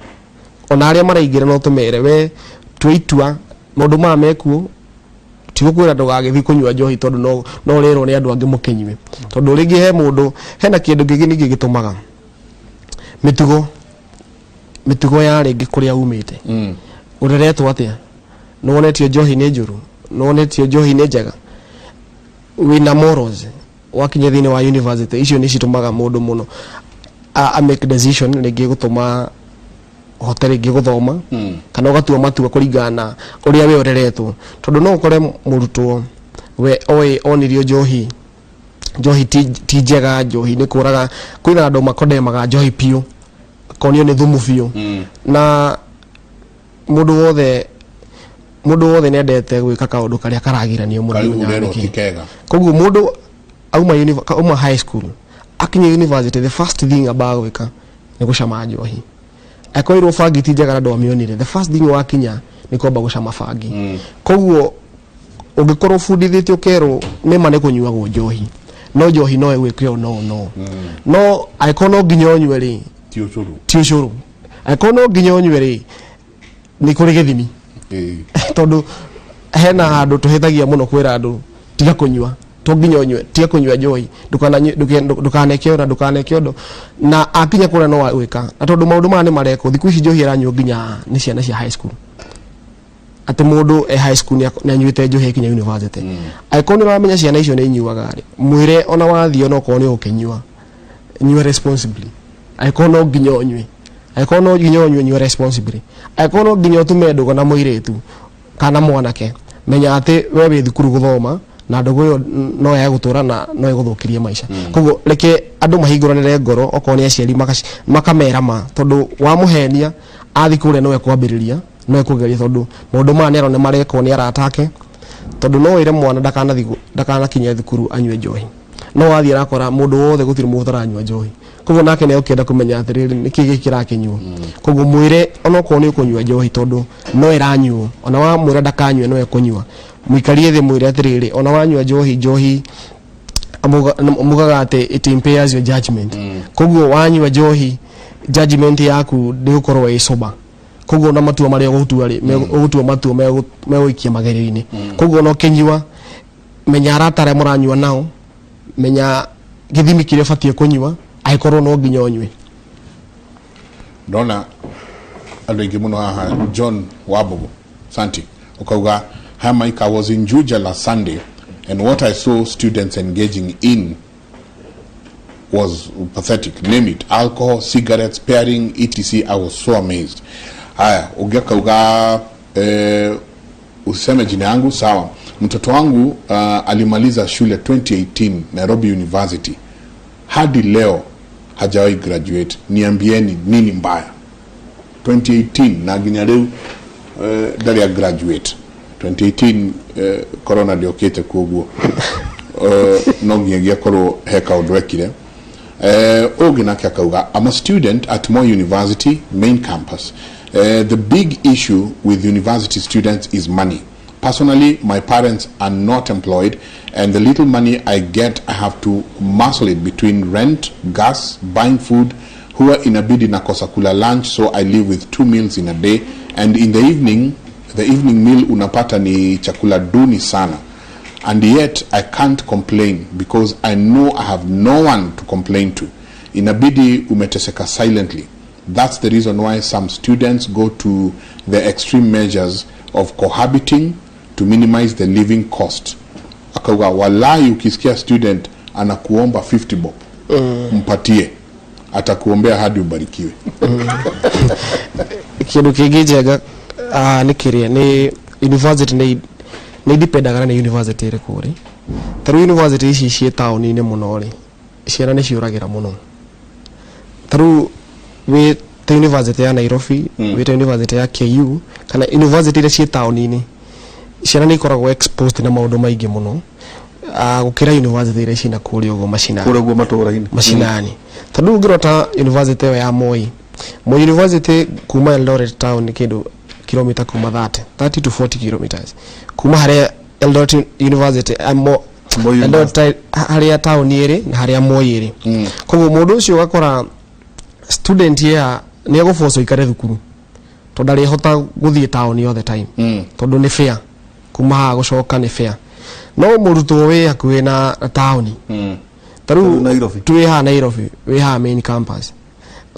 Ona arĩa maraingĩra no tũmere, we tua itua, maũndũ maya mekuo. Tigũkwĩra ndũgagĩthiĩ kũnyua njohi, tondũ no ũrerwo nĩ andũ angĩ mũkĩnyue, tondũ rĩngĩ he mũndũ hena kĩndũ kĩngĩ ningĩ gĩtũmaga mĩtugo ya rĩngĩ kũrĩa umĩte, ũreretwo atĩa, nĩwonetio njohi nĩ njũru, nĩwonetio njohi nĩ njega, wĩna morals. Wakinya thĩinĩ wa university, icio nĩ citũmaga mũndũ mũno a make decision rĩngĩ gũtũma ũhote rĩngĩ gũthoma, kana ũgatua matua kũringana na ũrĩa we ũreretwo, tondũ no ũkore mũrutwo we oĩ onirio njohi ti njega, njohi nĩ kũraga. Kwĩna andũ makondemaga njohi biũ, akonio nĩ thumu biũ. Na mũndũ wothe nĩendete gwĩka kaũndũ karĩa karagiranio mũno. Karibu. Nĩmenyaga Rero nĩkĩ. ti kega. Koguo mũndũ auma high school akinya university, the first thing ambaga gwĩka nĩ gũcama njohi. Akorirwo bangi ti njega na ndwamĩonire, the first thing wakinya nĩ kwamba gũcama bangi. Koguo ũngĩkorwo ũbundithĩtio ũkerwo nĩma nĩ kũnyuagwo njohi, no njohi no ĩgwĩke ũũ, no angĩkorwo no nginya ũnyue rĩ, Ti ũcũrũ. Ti ũcũrũ. Angĩkorwo no nginya ũnyue rĩ, nĩ kũrĩ gĩthimi. Tondũ hena handũ tũhĩtagia mũno kwĩra andũ tiga kũnyua, to nginya ũnyue, tiga kũnyua njohi, ndũkaneke ũna, ndũkaneke ũndũ, na akinya kũrĩa no gwĩka. Na tondũ maũndũ maya nĩ marekwo thikũ ici, njohi ĩranyuo nginya nĩ ciana cia high school, atĩ mũndũ e high school nĩ anyuĩte njohi akinya university. Angĩkorwo nĩ ũramenya ciana icio nĩ inyuaga rĩ, mwĩre ona wathiĩ, ona okorwo nĩ ũkĩnyua, nyua responsibly. Angĩkorwo no nginya ũnyue, angĩkorwo no nginya ũnyue, nyua responsibly. Angĩkorwo no nginya ũtume ndũgũ na mũirĩtu kana mwanake, menya atĩ we wĩ thukuru gũthoma, na ndũgũ ĩyo no yage gũtũra na no ĩgũthũkĩrie maica. Koguo reke andũ mahingũranĩre ngoro, okorwo nĩ aciari makamera ma, tondũ wamũhenia athiĩ kũrĩa no ekwambĩrĩria, no ekũgeria, tondũ maũndũ maya nĩ arona marekwo nĩ arata ake. Tondũ no wĩre mwana ndakanakinye thukuru anyue njohi, no wathiĩ arakora mũndũ wothe, gũtirĩ mũndũ ũtaranyua njohi. Koguo nake nĩ egũkĩenda kũmenya atĩrĩrĩ, nĩkĩ gĩkĩ kĩrakĩnyuo. Koguo mwĩre onokorwo nĩ ũkũnyua njohi, tondũ no ĩranyuo, ona wamwĩra ndakanyue no ekũnyua, mũikarie thĩ mwĩre atĩrĩrĩ, ona wanyua njohi, njohi mugaga atĩ it impairs your judgment. Koguo wanyua njohi, judgment yaku ndĩgũkorwo ĩ sober, koguo na matua marĩa ũgũtua rĩ, ũgũtua matua megũikia magerio-inĩ. Koguo ona ũkĩnyua, menya arata arĩa mũranyua nao, menya gĩthimi kĩrĩa ũbatiĩ kũnyua angĩkorwo no nginya ũnyue. Ndona andũ aingĩ mũno haha. John Wambugu Santi ukauga, "Hi Mike, I was in Juja last Sunday and what I saw students engaging in was pathetic. Name it, alcohol, cigarettes, pairing, etc. I was so amazed." Haya, ũngĩ akauga, "Useme jina yangu, sawa. Mtoto wangu alimaliza shule 2018 Nairobi University, hadi leo hajawahi graduate. Niambieni nini mbaya?" 2018 na nginya rĩu ndarĩ a graduate. 2018 corona ndĩokĩte, koguo no nginyagia korwo he kaũndũ ekire. Ũngĩ nake akauga, "I'm a student at Moi University main campus. The big issue with university students is money. Personally, my parents are not employed, and the little money I get, I have to muscle it between rent, gas, buying food. Huwa inabidi nakosa kula lunch, so I live with two meals in a day, and in the evening, the evening meal unapata ni chakula duni sana. And yet I can't complain because I know I have no one to complain to. Inabidi umeteseka silently. That's the reason why some students go to the extreme measures of cohabiting to minimize the living cost." Akauga, "Walai, ukisikia student anakuomba 50 bob, mpatie, atakuombea hadi ubarikiwe." Kindu kingi njega nĩ kĩrĩa nĩ university nĩ indipendaga na nĩ university ĩrĩkũ rĩ. Ta rĩu university ici ciĩ taũni-inĩ mũno rĩ, ciana nĩ ciũragĩra mũno. Ta rĩu wĩ ta university ya Nairobi, wĩ ta university ya KU kana university iria ciĩ taũni-inĩ, ciana nĩ ikoragwo exposed na maũndũ maingĩ mũno gũkĩra university iria ciĩna kũrĩa ũguo macinani. Kũrĩa guo matũũra-inĩ. Macinani, tondũ ũngĩrota university ĩyo ya Moi University kuma Eldoret town nĩ kĩndũ kilomita kuma 30 to 40 kilometers kuma harĩa Eldoret University Moi. Eldoret harĩa taũni ĩrĩ na harĩa Moi ĩrĩ. Koguo mũndũ ũcio ũgakora student ya nĩ egũbocwo ikare thukuru tondũ ndarĩhota gũthiĩ taũni all the time, tondũ nĩ fair kuma haha gũcoka nĩ fair. No mũrutwo wĩ hakuhĩ na taũni, ta Rĩu rĩu Nairobi. twĩ haha Nairobi, wĩ haha main campus,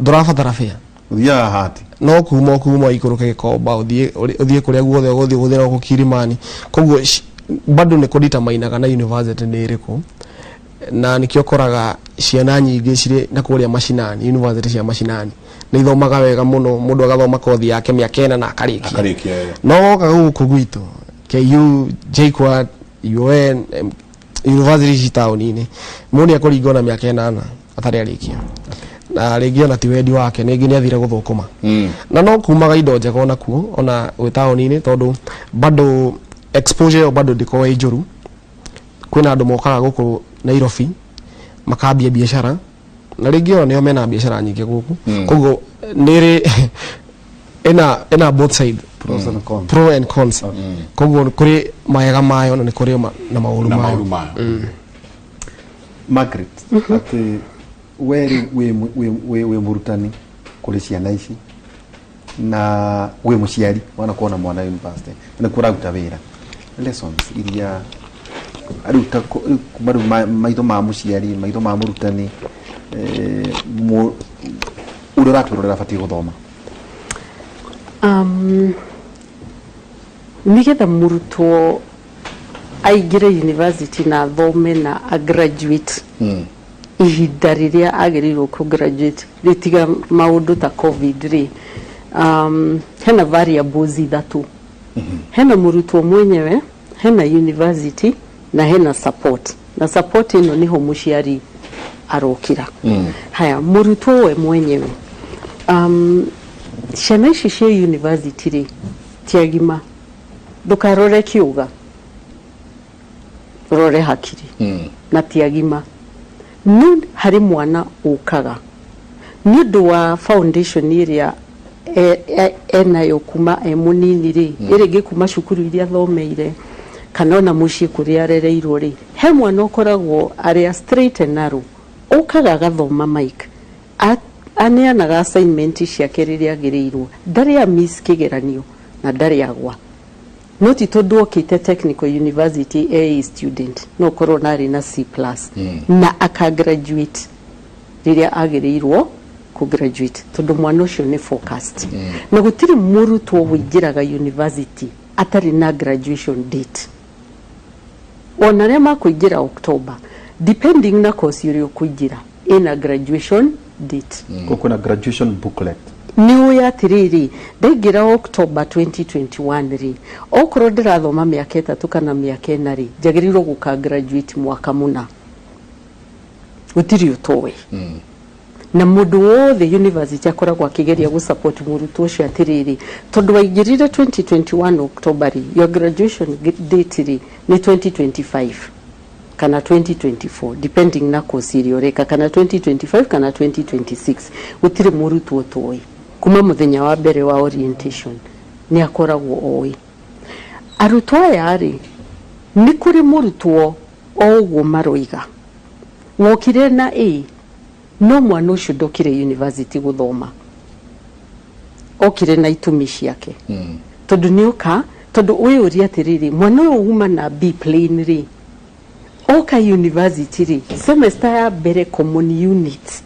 ndũrabatara fair. Ũthiaga hati. No kuma ũikũrũke Gĩkomba, ũthiĩ kũrĩa guothe ũgũthiĩ, ũgũthiĩ na gũkũ Kilimani. Koguo bado nĩ kũditamainaga na university nĩ ĩrĩkũ, na nĩkĩo ũkoraga ciana nyingĩ cirĩ na kũrĩa macinani, university cia macinani nĩ ithomaga wega mũno, mũndũ agathoma kothi yake mĩaka 4 na akarĩkia. Akarĩkia. No woka gũkũ gwitũ, KU, JKUAT, UoN, university ici taũni-inĩ, mũndũ nĩ ekũringwo na mĩaka 8 atarĩ arĩkia, na rĩngĩ ona ti wendi wake, rĩngĩ nĩ athire gũthũkũma. Na no kumaga indo njega ona kuo, ona gwĩ taũni-inĩ, tondũ bado exposure ĩyo bado ndĩkoragwo ĩ njũru. Kwĩna andũ mokaga gũkũ Nairobi makambia biacara, na rĩngĩ ona nĩo mena biacara nyingĩ gũkũ. Koguo nĩ ĩrĩ ĩna both side. Pros and cons. Pro and cons. Koguo kũrĩ mawega mayo na nĩ kũrĩ na maũru na mayo. Maũru mayo. Margaret, atĩ we rĩu wĩ mũrutani kũrĩ ciana ici na wĩ mũciari wanakorwo na mwana university na nĩkuo ũraruta wĩra, lessons iria rĩu ta rĩu kuma rĩu maitho ma mũciari, maitho ma mũrutani, ũrĩa ũratwĩrorera abatiĩ gũthoma? Nigetha mũrutwo aingĩre university na athome na a graduate ihinda rĩrĩa agĩrĩirwo kũ graduate, rĩtiga maũndũ ta COVID rĩ, hena variables ithatũ. Hena mũrutwo mwenyewe, hena university na hena support, na support ĩno nĩho mũciari arokĩra. Haya, mũrutwo we mwenyewe, ciana ici cia university rĩ, ti agima. Ndũkarore kĩũga, rore hakiri. Na ti agima, no harĩ mwana ũkaga. Nĩ ũndũ wa foundation ĩrĩa enayo kuma e mũnini rĩ, ĩrĩngĩ kuma cukuru iria athomeire kana ona mũciĩ kũrĩa arereirwo rĩ, he mwana ũkoragwo arĩa straight and narrow, ũkaga agathoma Mike, aneanaga assignment ciake rĩrĩa agĩrĩirwo, ndarĩ a miss kĩgeranio na ndarĩ agwa. No ti tondũ okĩte Technical University e A student, no ũkorwo na arĩ na C plus na aka graduate rĩrĩa agĩrĩirwo kũ graduate, tondũ mwana ũcio nĩ focused. Na gũtirĩ mũrutwo ũingĩraga university atarĩ na graduation date. Ona arĩa makũingĩra October, depending na course ũrĩa ũkũingĩra, ĩna graduation date. Kũu kwĩna graduation booklet. Nĩ ũĩ atĩrĩrĩ, ndaingĩra October 2021 rĩ, okorwo ndĩrathoma mĩaka 3 kana mĩaka 4 rĩ, njagĩrĩirwo gũka graduate mwaka mũna. Gũtirĩ ũtoĩ. Na mũndũ wothe university akoragwo akĩgeria gũ support mũrutwo ũcio atĩrĩrĩ, tondũ waingĩrire 2021 October rĩ, your graduation date rĩ nĩ 2025 kana 2024, depending na course ĩrĩa ũreka, kana 2025 kana 2026. Gũtirĩ mũrutwo ũtoĩ. Kuma mũthenya wa mbere wa orientation nĩ akoragwo oĩ. Arutwo aya rĩ, nĩ kũrĩ mũrutwo o ũguo maroiga wokire na A, no mwana ũcio ndokire university gũthoma, okire na itũmi ciake. Tondũ nĩ oka, tondũ wĩyũrie atĩrĩrĩ, mwana ũyũ uma na B plain rĩ, oka university rĩ, semester ya mbere common units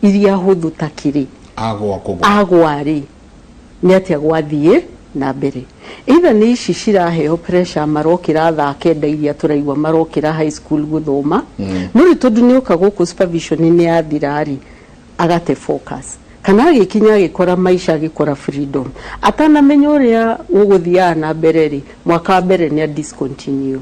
iria hũthũ ta kĩrĩ agwa kũgwa, agwa rĩ, nĩ atĩa gwathiĩ na mbere? Either nĩ ici ciraheo pressure, marokĩra thaa 9 iria tũraigua marokĩra high school gũthoma, no rĩu tondũ nĩ oka gũkũ supervision nĩ yathira rĩ, agate focus, kana agĩkinya agĩkora maica, agĩkora freedom, atanamenya ũrĩa gũgũthiaga na mbere rĩ, mwaka wa mbere nĩ a discontinue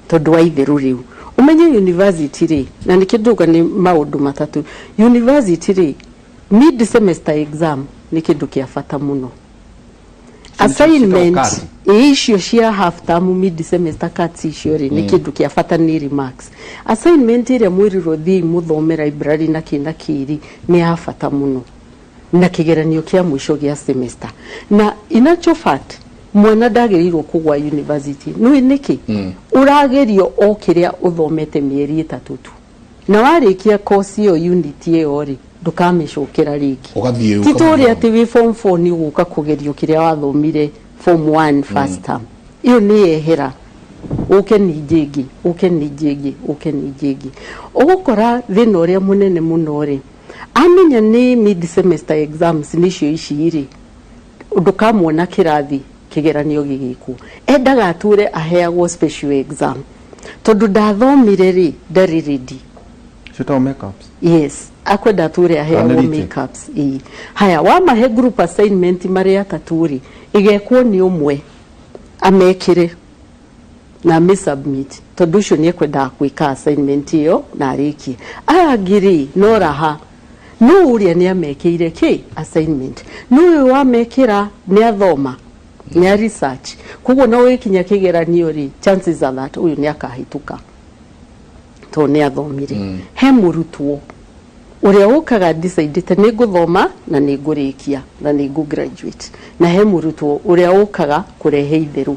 tondũ wa itherũ. Rĩu ũmenye university rĩ, na nĩkĩo ndauga nĩ maũndũ matatũ, university rĩ, mid semester exam nĩ kĩndũ kĩa bata mũno. Assignment CAT. Ĩ icio cia half term, mid semester CATs icio rĩ, nĩ kĩndũ kĩa bata, nĩ remarks. Assignment ĩrĩa mwĩrirwo thiĩ mũthome library na kĩ na kĩri nĩ ya bata mũno, na kĩgeranio kĩa mũico gĩa semester. Na in actual fact, mwana ndagĩrĩirwo kũgwa university. Nĩũĩ nĩkĩ? Ũragerio o kĩrĩa ũthomete mĩeri 3 tu, na warĩkia course ĩyo, unit ĩyo rĩ, ndũkamĩcokera rĩngĩ. Ũgathiĩ Ti tũrĩa atĩ wĩ form 4 nĩ ũgũka kũgerio kĩrĩa wathomire form 1 first term. Ĩyo nĩ yehera, ũke ningĩ ĩngĩ, ũke ningĩ ĩngĩ, ũke ningĩ ĩngĩ. Ũgũkora thĩna ũrĩa mũnene mũno rĩ, amenya nĩ mid semester exams nĩcio ici rĩ, ndũkamuona kĩrathi kĩgeranio gĩgĩkwo. Endaga atũre aheagwo special exam, tondũ ndathomire rĩ, ndarĩ ready. Ciĩtagwo makeups. Yes, akwenda atũre aheagwo Kana retake. Makeups, ĩĩ. Haya, wamahe group assignment marĩ atatũ rĩ, ĩgekwo nĩ ũmwe, amekĩre na amĩ submit, tondũ ũcio nĩ ekwendaga gwĩka assignment ĩyo na arĩkie. Aya angĩ rĩ, no raha no ũrĩa nĩ amekĩire kĩ assignment, no ũyũ wamekĩra nĩ athoma, nĩ a research, koguo na ũgĩkinya kĩgeranio rĩ, chances are that ũyũ nĩ akahĩtũka tondũ nĩ athomire. He mũrutwo ũrĩa ũkaga decidete nĩ ngũthoma na nĩ ngũrĩkia na nĩ ngũ graduate, na he mũrutwo ũrĩa ũkaga kũrehe itherũ.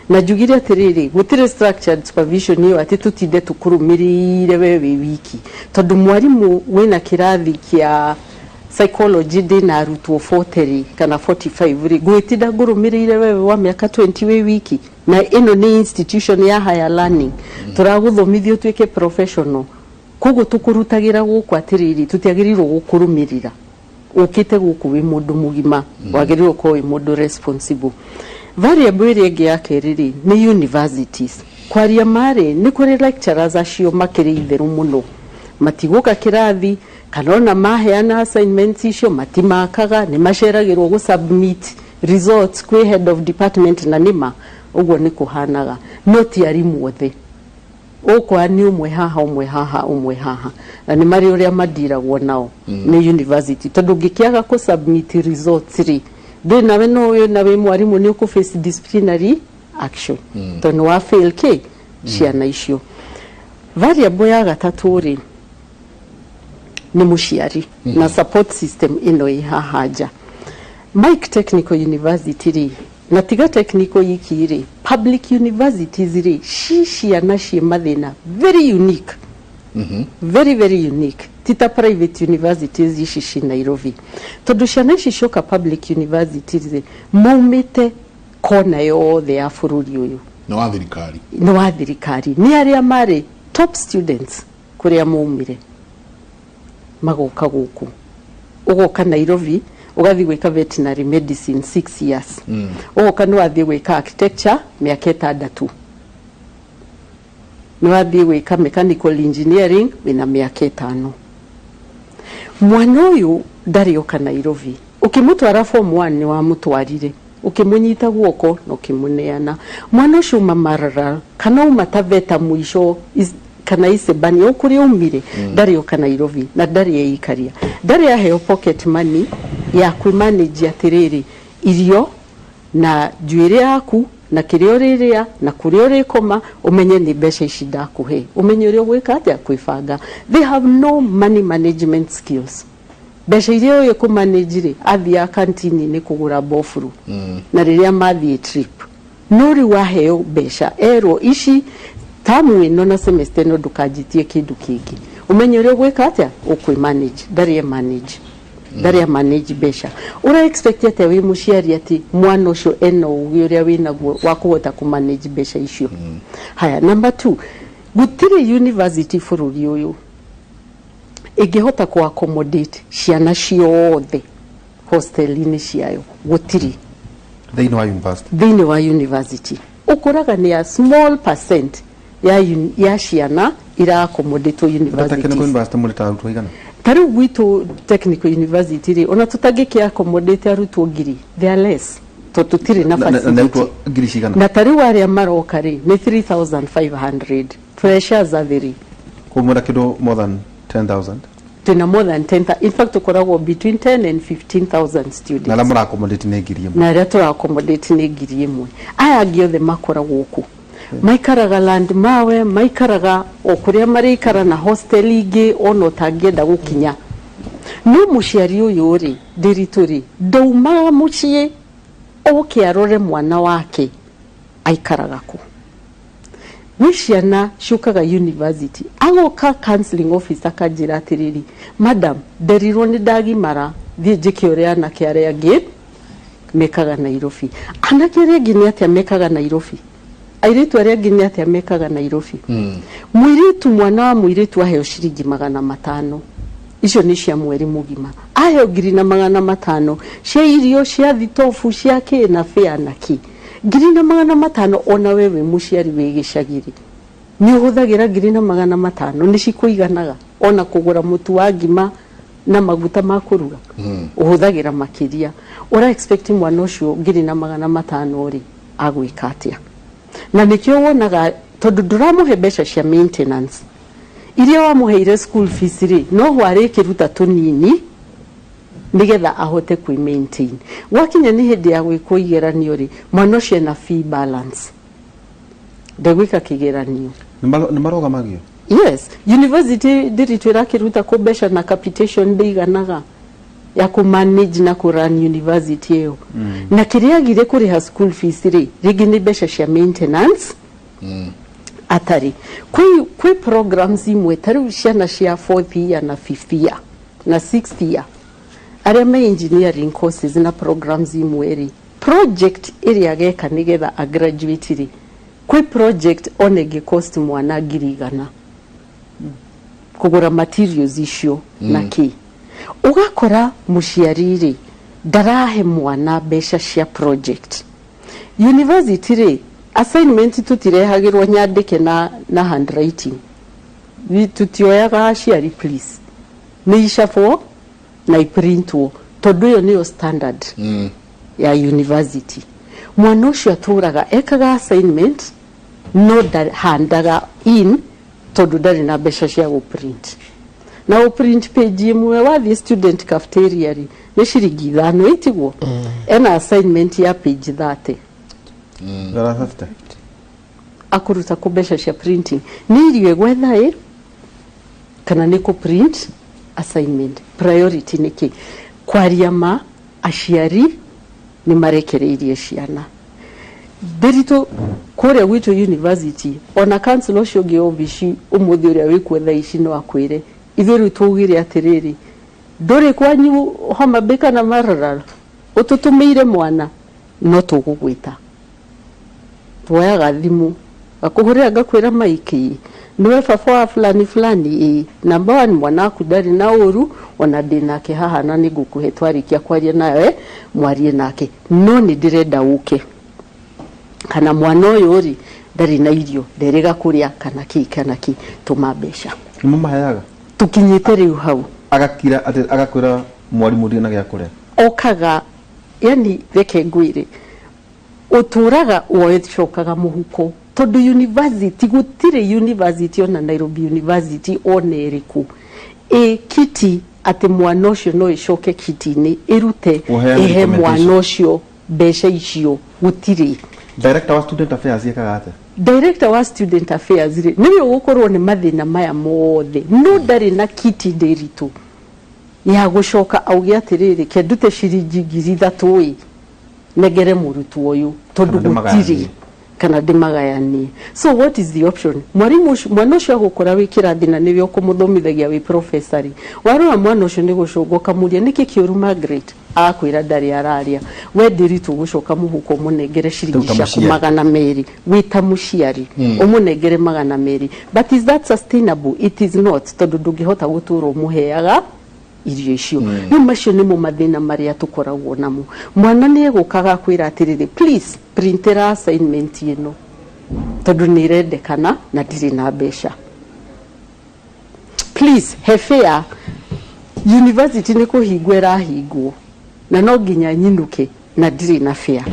Na njugire atĩrĩrĩ, gũtirĩ structured supervision ĩyo atĩ tũtinde tũkũrũmĩrĩire we wĩ wiki, tondũ mwarimũ wĩna kĩrathi kĩa psychology ndĩna arutwo 40 rĩ, kana 45 rĩ, ngũgĩtinda ngũrũmĩrĩire wewe wa mĩaka 20 wĩ wiki? Na ĩno nĩ institution ya higher learning, tũragũthomithia ũtuĩke professional, koguo tũkũrutagĩra gũkũ atĩrĩrĩ, tũtiagĩrĩirwo gũkũrũmĩrĩra. Ũkĩte gũkũ wĩ mũndũ mũgima, wagĩrĩirwo gũkorwo wĩ mũndũ responsible. Variable ĩrĩa ĩngĩ ya kerĩ rĩ, nĩ universities. Kwaria marĩ, nĩ kũrĩ lecturers acio makĩrĩ itherũ mũno, matigũka kĩrathi, kana ona maheana assignments icio matimakaga, nĩ maceragĩrwo gũ submit results kwĩ head of department, na nĩma ũguo nĩ kũhanaga. No ti arimũ othe, ũkora nĩ ũmwe haha, ũmwe haha, ũmwe haha, na nĩ marĩ ũrĩa mandiragwo nao nĩ university, tondũ ũngĩkĩaga kũ submit results rĩ, ndũĩ nawe no wĩ na wĩ mwarimũ, nĩ ũkũ face disciplinary action, tondũ nĩ wa fail kĩ ciana icio. Variable ya gatatũ rĩ, Nĩ mũciari na support system ĩno ĩ haha nja. Mike, Technical University rĩ, na tiga technical iki rĩ, public universities rĩ, ci ciana ciĩ mathĩna very unique, very very unique, ti ta private universities ici ci Nairobi, tondũ ciana ici cioka public universities rĩ, maumĩte kona yothe ya bũrũri ũyũ. Na wa thirikari. Nĩ wa thirikari, nĩ arĩa marĩ top students kũrĩa maumire magoka gũkũ. Ũgoka Nairobi, ũgathiĩ gwĩka veterinary medicine 6 years, ũgoka nĩ wathiĩ gwĩka architecture mĩaka 6, nĩ wathiĩ gwĩka mechanical engineering wĩna mĩaka 5. Mwana ũyũ ndarĩ oka Nairobi. Ũkĩmũtwara form 1, nĩ wamũtwarire, ũkĩmũnyita guoko na ũkĩmũneana. Mwana ũcio uma Maralal kana uma Taveta mũico kana Isebania, o kũrĩa umire, ndarĩ oka Nairobi na ndarĩ eikaria, ndarĩ aheo pocket money ya kwĩmanage, atĩrĩrĩ, irio na njuĩrĩ yaku na kĩrĩa ũrĩrĩa na kũrĩa ũrĩkoma, ũmenye nĩ mbeca ici ndakũhe, ũmenye ũrĩa ũgwĩka atĩa kwĩbanga. They have no money management skills. Mbeca iria ũĩ kũmanage rĩ, athiaga kantini-inĩ kũgũra bofuru na rĩrĩa mathiĩ trip. No rĩu waheo mbeca, erwo ici tamu ĩno na semester ĩno, ndũkanjitie kĩndũ kĩngĩ, ũmenye ũrĩa ũgwĩka atĩa ũkwĩ manage. Ndarĩ e manage, ndarĩ a manage mbeca. Ũra expect atĩa wĩ mũciari atĩ mwana ũcio ena ũgĩ ũrĩa wĩnaguo wa kũhota kũ manage mbeca icio? Haya, number two, gũtirĩ university bũrũri ũyũ ĩngĩhota kũ accommodate ciana ciothe hostel-inĩ ciayo, gũtirĩ. Thĩinĩ wa university? Thĩinĩ wa university ũkoraga nĩ a small percent ya ciana ira accommodate Technical universities. University mũrĩ ta arutwo igana? Ta rĩu gwitũ Technical University rĩ, ona tũtangĩkĩ accommodate arutwo 1000, they are less, tondũ tũtirĩ na Na facility. arutwo ngiri cigana? Na ta rĩu arĩa maroka rĩ, nĩ 3500 freshers atheri. Kũmwĩra kĩndũ more than 10,000? Twĩna more than 10, in fact tũkoragwo between 10 and 15,000 students. Na arĩa mũra accommodate nĩ 1000? Na arĩa tũra accommodate nĩ 1000. Aya angĩ othe makoragwo kũ maikaraga land mawe, maikaraga o kũrĩa marĩikara na hostel ingĩ ona ũtangĩenda gũkinya. No mũciari ũyũ rĩ, ndĩritũ rĩ, ndaumaga mũciĩ oke arore mwana wake aikaraga kũ. Gwĩ ciana ciũkaga university, agoka counseling office, akanjĩra atĩrĩrĩ, "Madam, nderirwo nĩ ndagimara thiĩ njĩke ũrĩa anake arĩa angĩ mekaga Nairobi." Anake arĩa angĩ nĩ atĩa mekaga Nairobi? Airĩtu arĩa angĩ nĩ atĩa mekaga Nairobi? Mũirĩtu, mwana wa mũirĩtu aheo ciringi 500, icio nĩ cia mweri mũgima. Aheo 1500 cia irio, cia thitobu, cia kĩ na bĩa na kĩ. 1500, ona we wĩ mũciari wĩ gĩcagi-rĩ, nĩ ũhũthagĩra 1500 nĩ cikũiganaga ona kũgũra mũtu wa ngima na maguta ma kũruga? Ũhũthagĩra makĩria. Ũra expect mwana ũcio 1500 rĩ, agwĩka atĩa? Na nĩkĩo wonaga tondũ ndũramũhe mbeca cia maintenance iria wamũheire school fees rĩ, no ho arĩkĩruta tũnini nigetha ahote kwĩ maintain. Gwakinya nĩ hĩndĩ ya gwĩkwo igeranio rĩ, mwana ũcio ena fee balance, ndegwĩka kĩgeranio. Nĩ marũgamagio? Yes, university ndĩritũ ĩrakĩruta kũ mbeca na capitation ndĩiganaga ya kũ manage na kũ run university ĩyo. Na kĩrĩa agire kũrĩha school fees rĩ, rĩngĩ nĩ mbeca cia maintenance atarĩ. Kwĩ programs imwe, ta rĩu ciana cia fourth year na fifth year na sixth year arĩa me engineering courses na programs imwe rĩ, project ĩrĩa ageka nĩgetha a graduate rĩ, kwĩ project ona ĩngĩ cost mwana 100,000 kũgũra materials icio na kĩ. Ũgakora mũciari rĩ, ndarahe mwana mbeca cia project. University rĩ, assignment tũtirehagĩrwo nyandĩke na handwriting. Tutioyaga aciari, please, nĩ icabwo na iprintwo, tondũ ĩyo nĩyo standard ya university. Mwana ũcio atũraga ekaga assignment no ndahandaga in, tondũ ndarĩ na mbeca cia gũprint. Na gũprint page ĩmwe wathiĩ student cafeteria rĩ, nĩ ciringi 5, itiguo? Ena assignment ya page 30. Gara 50. Akũruta kũ mbeca cia printing? Nĩ irio egwetha ĩ, kana nĩ kũ print? Assignment priority nĩ kĩ? Kwaria ma, aciari nĩ marekereirie ciana. Ndĩritũ kũrĩa gwitũ university, ona council ũcio ũngĩ obici ũmũthĩ ũrĩa wĩkuo thaa ici no akwĩre, ithuĩ rĩu twaugire atĩrĩrĩ, ndũrĩ kwanyu Homa Bay kana Maralal, ũtũtũmĩire mwana, no tũgũgwĩta. Tuoyaga thimũ, ngakũhũrĩra ngakwĩra Mike ĩĩ, nĩwe baba wa fulani fulani ĩĩ, number one mwana waku ndarĩ na ũru, ona ndĩ nake haha na nĩngũkũhe twarĩkia kwaria nawe mwarie nake, no nĩ ndĩrenda ũke. Kana mwana ũyũ rĩ, ndarĩ na irio, nderĩga kũrĩa kana kĩ kana kĩ, tũma mbeca. Nĩ mũmaheaga? Tũkinyĩte rĩu hau. Agakira atĩ agakwĩra mwarimũ ndirĩ na gĩa kũrĩa? Okaga, yani reke ngwĩre, Ũtũraga wocokaga mũhuko tondũ university gũtirĩ university ona Nairobi University ona ĩrĩkũ ĩ kiti atĩ mwana ũcio no ĩcoke kiti-inĩ ĩrute Ũheane ĩhe mwana recommendation. ũcio mbeca icio gũtirĩ. Director wa student affairs ekaga atĩa? Director wa student affairs rĩ nĩwe ũgũkorwo nĩ mathĩna maya mothe no ndarĩ na kiti ndĩritũ ya gũcoka auge atĩrĩrĩ ke ndute ciringi 3000 ĩ nengere mũrutwo ũyũ tondũ Kana ndĩmagayanie. gũtirĩ kana ndĩmagayanie. So what is the option? Mwarimũ ũcio, mwana ũcio agũkora wĩ kĩrathi na nĩwe ũkũmũthomithagia wĩ professor rĩ, warora mwana ũcio nĩ gũcũnga ũkamũria nĩkĩ kĩũru Margaret? Agakwĩra ndarĩ ararĩa. We Ndĩritũ ũgũcoka mũhuko ũmũnengere ciringi Rĩu ta ciaku mũciari. 200 wĩ ta mũciari ũmũnengere 200. But is that sustainable? It is not, tondũ ndũngĩhota gũtũra ũmũheaga irio icio. Rĩu macio nĩmo mathĩna marĩa tũkoragwo namo. Mwana nĩ egũka agakwĩra atĩrĩrĩ, please printera assignment ĩno tondũ nĩ ĩrendekana na ndirĩ na mbeca. Please he fare, university nĩ kũhingwo ĩrahingwo na no nginya nyinũke na ndirĩ na fare.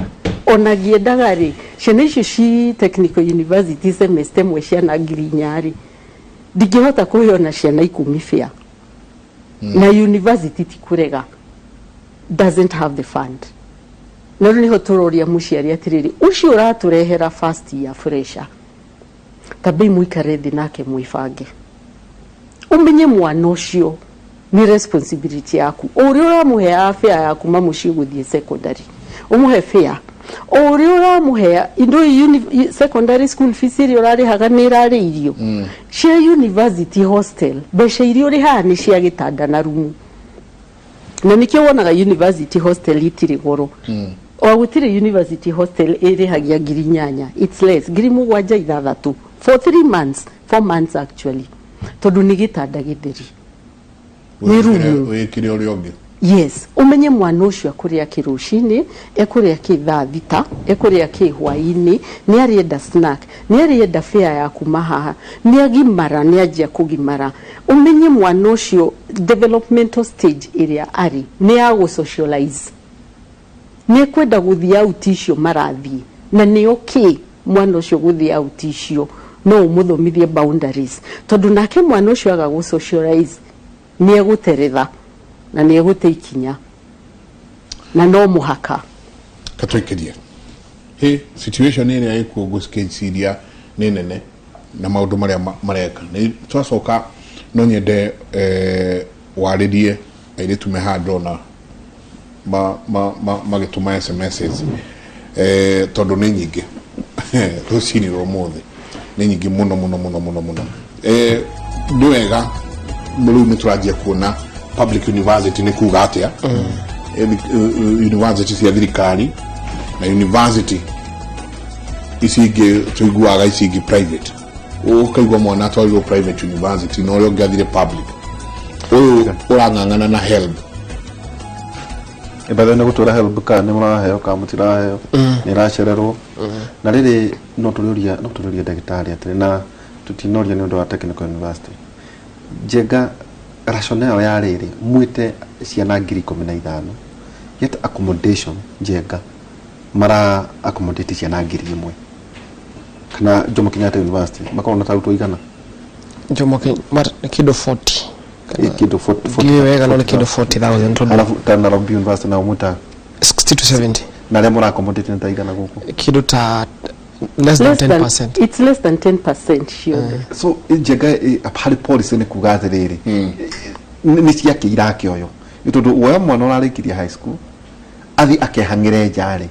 Ona ngĩendaga rĩ, ciana icio ci technical university semester ĩmwe ciana 4000 rĩ, ndingĩhota kũhe ona ciana 10 fare. Na university ti kũrega, doesn't have the fund. Na rĩu nĩho tũroria mũciari atĩrĩrĩ, ũcio ũratũrehera first year fresher, tambei mũikare thĩ nake mwĩbange, ũmenye mwana ũcio nĩ responsibility yaku. O ũrĩa ũramũheaga fare ya kuma mũciĩ gũthiĩ secondary, ũmũhe fare. O ũrĩa ũramũhea indo secondary school fees iria ũrarĩhaga nĩ ĩrarĩ irio cia university hostel, mbeca iria ũrĩhaga nĩ cia gĩtanda na rumu. Na nĩkĩo wonaga university hostel itirĩ goro. O gũtirĩ university hostel ĩrĩhagia 8,000, it's less, 7,000 6,000 for 3 months, 4 months actually, tondũ nĩ gĩtanda gĩtheri, nĩ rumu. Wĩkĩre ũrĩa ũngĩ. Yes, ũmenye mwana ũcio ekũrĩa kĩ rũcinĩ, ekũrĩa kĩ thaa 6, ekũrĩa kĩ hwaĩ-inĩ, nĩ arĩenda snack, nĩ arĩenda fare ya kuma haha, nĩ agimara, nĩ anjia kũgimara. Ũmenye mwana ũcio developmental stage ĩrĩa arĩ nĩ ya gũ socialize, nĩ ekwenda gũthiĩ out icio marathiĩ, na nĩ okay mwana ũcio gũthiĩ out icio, no ũmũthomithie boundaries, tondũ nake mwana ũcio aga gũ socialize nĩ egũteretha na nĩ egũte ikinya na no mũhaka Katũikĩrie hĩ situation ĩrĩa ĩkuo ngũciria nĩ nene na maũndũ marĩa mareka nĩ twacoka no nyende warĩrie airĩtu me haha ndona magĩtũma SMSs tondũ nĩ nyingĩ rũcinĩ rwa ũmũthĩ, nĩ nyingĩ mũno mũno mũno mũno mũno. Nĩ wega rĩu nĩ tũranjia kuona public university nĩ kuga atĩa, university cia thirikari na university ici ingĩ tũiguaga ici ingĩ private. Ũkaigua mwana atwarirwo private university na ũrĩa ũngĩ athire public, ũyũ ũrang'ang'ana na HELB. By nĩ gũtwĩra HELB kana nĩ mũraheo kana mũtiraheo, nĩ ĩracererwo. Na rĩrĩ no tũrĩũria ndagĩtarĩ atĩrĩ, na tũtinoria nĩ ũndũ wa technical university Njenga, rationale ya rĩrĩ mwĩte ciana 15,000, yet accommodation Njenga mara accommodate ciana 1000, kana Jomo Kenyatta University makorwo na tarutwo igana? Jomo Kenyatta kĩndũ 40. Kĩndũ 40. Ndiũĩ wega no nĩ kĩndũ 40,000 tondũ Alafu ta Nairobi University nao mwĩta 60 to 70. Na arĩa mũra accommodate nĩ ta igana gũkũ? Kĩndũ ta less than Less than 10%. It's less than 10% ciothe. So Njenga, harĩ policy nĩ kuga atĩrĩrĩ, Nĩ ciakĩ irakĩoywo? Nĩ tondũ woya mwana ũrarĩkirie high school athiĩ akehang'ĩre nja rĩ,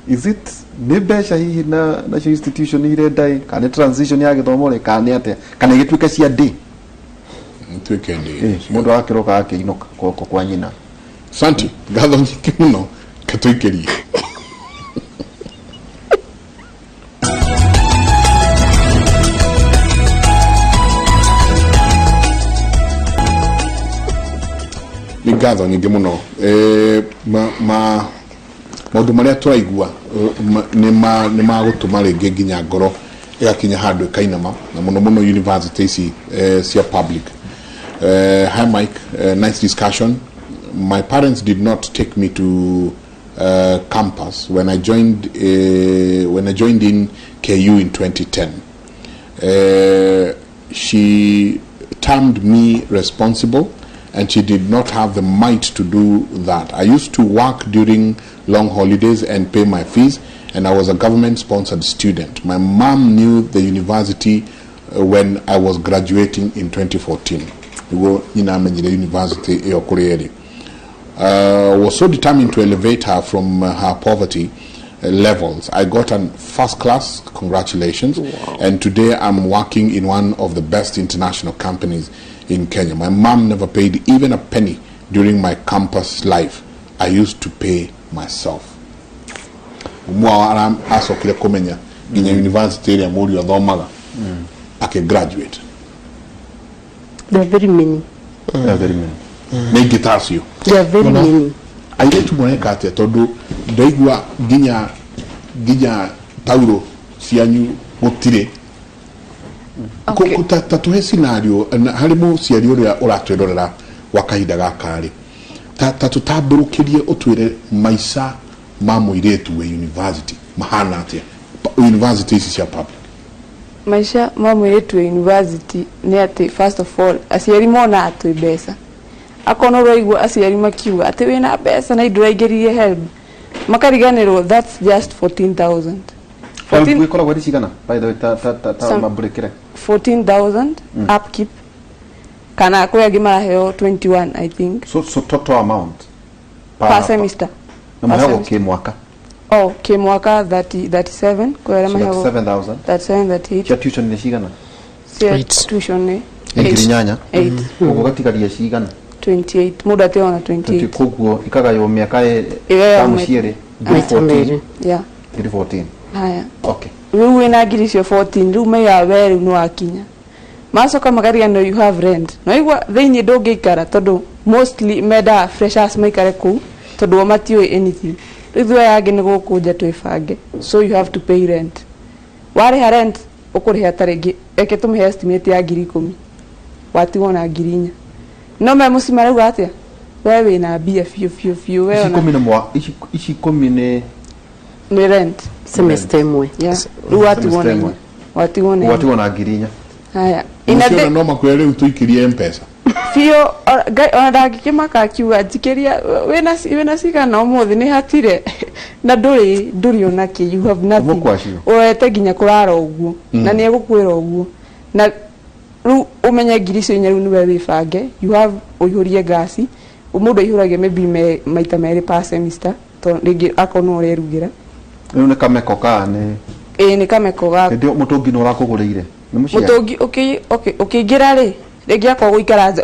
is it nĩ mbeca hihi na nacio institution irenda ĩ, kana nĩ transition ya gĩthomo rĩ, kana nĩ atĩa, kana igĩtuĩke cia ndĩ? Tuĩke ndĩ. Mũndũ agakĩroka agakĩinũka kwa kwa nyina. Santi, ngatho nyingĩ mũno, katũikĩrie. Nĩ ngatho nyingĩ mũno. Ma, ma maũndũ marĩa tũraigua nĩ ma nĩ ma gũtũma rĩngĩ nginya ngoro ĩgakinya handũ ĩkainama, na mũno mũno university ici cia public. Hi Mike, nice discussion. My parents did not take me to campus when I joined in KU in 2010. She termed me responsible, and she did not have the might to do that. I used to work during long holidays and pay my fees, and I was a government-sponsored student. My mom knew the university when I was graduating in 2014. Niguo nyina amenyire university ĩyo kũrĩa ĩrĩ. Was so determined to elevate her from her poverty levels. I got a first class, congratulations. Wow. And today I'm working in one of the best international companies in Kenya. My mom never paid even a penny during my campus life. I used to pay myself. Mwa acokire kũmenya nginya university ĩrĩa mũriũ athomaga akĩ graduate. There are very many. There are very many. Nĩ ingĩ tacio. There are very many. Airĩtu mareka atĩa? Tondũ ndaigua nginya tauro cianyu gũtirĩ. Ta tũhe scenario na harĩ mũciari ũrĩa ũratwĩrorera gwa kahinda gaka rĩ, ta tũtambũrũkĩrie ũtwĩre maica ma mũirĩtu wĩ university mahana atĩa, university ici cia public. Maica ma mũirĩtu wĩ university nĩ atĩ, first of all, aciari monaga twĩ mbeca. Akorwo nĩ ũraigua aciari makiuga atĩ wĩna mbeca na indo ũraingĩririe HELB, makariganĩrwo that's just 14,000. 14 ĩkoragwo ĩrĩ cigana, by the way, ta mambũrĩkĩre? 14,000 upkeep, kana kwĩ angĩ maraheo 21, I think. So total amount per semester. Na mũheagwo kĩ mwaka? Oh, kĩ mwaka 30, 37, kwĩ arĩa So maheagwo 37,000. 37, 38. Cia tuition nĩ cigana? Cia Eight. tuition nĩ 8,000. 8. Ũguo gatigaria cigana? 28, mũndũ ateona 28. Koguo ikagaywo mĩaka Ĩgaywo tamu cierĩ ngiri Maita 14. merĩ. Yeah. 14,000. Haya. Okay. Rĩu wĩna ngiri icio 14, rĩu maigaga we rĩu nĩ wakinya, macoka makariganĩrwo you have rent. Naigua thĩinĩ ndũngĩikara, tondũ mostly mendaga freshers maikare kũu, tondũ o matiũĩ anything. Rĩu ithuĩ aya angĩ nĩ gũkũ nja twĩbange, so you have to pay rent. Warĩha rent, ũkũrĩha ta rĩngĩ, reke tũmĩhe estimate ya 10,000, watigwo na 4,000. No me mũciĩ marauga atĩa? We wĩna mbia biũ biũ biũ we Ici ona 10 nĩ mwa ici 10 nĩ Nĩ rent. Semester ĩmwe. Yeah. Rĩu watigwo na Semester inya, ĩmwe. watigwo na inya. Watigwo na 4,000. Haya, in a Mũciĩ day ona no makwĩre rĩu tũikĩrie Mpesa. Biũ Ngai ona ndangĩkĩmaka akiuga njikĩria wĩna cigana ũmũthĩ, nĩ hatire na ndũrĩ ona kĩ, you have nothing. Ũmwe kwacio. Ũroete nginya kũrara ũguo na nĩ egũkwĩra ũguo, na rĩu ũmenye 4,000 rĩu nĩwe wĩbange. You have ũihũrie ngasi, mũndũ aihũragia maybe maita merĩ per semester, tondũ rĩngĩ akorwo no ũrerugĩra. Rĩu nĩ kameko kaa nĩ Ĩĩ, nĩ kameko ga Hĩndĩ ĩyo mũtũngi nĩ ũrakũgũrĩire nĩ mũciari? Mũtũngi ũkĩingĩra rĩ, rĩngĩ akorwo gũikara nja.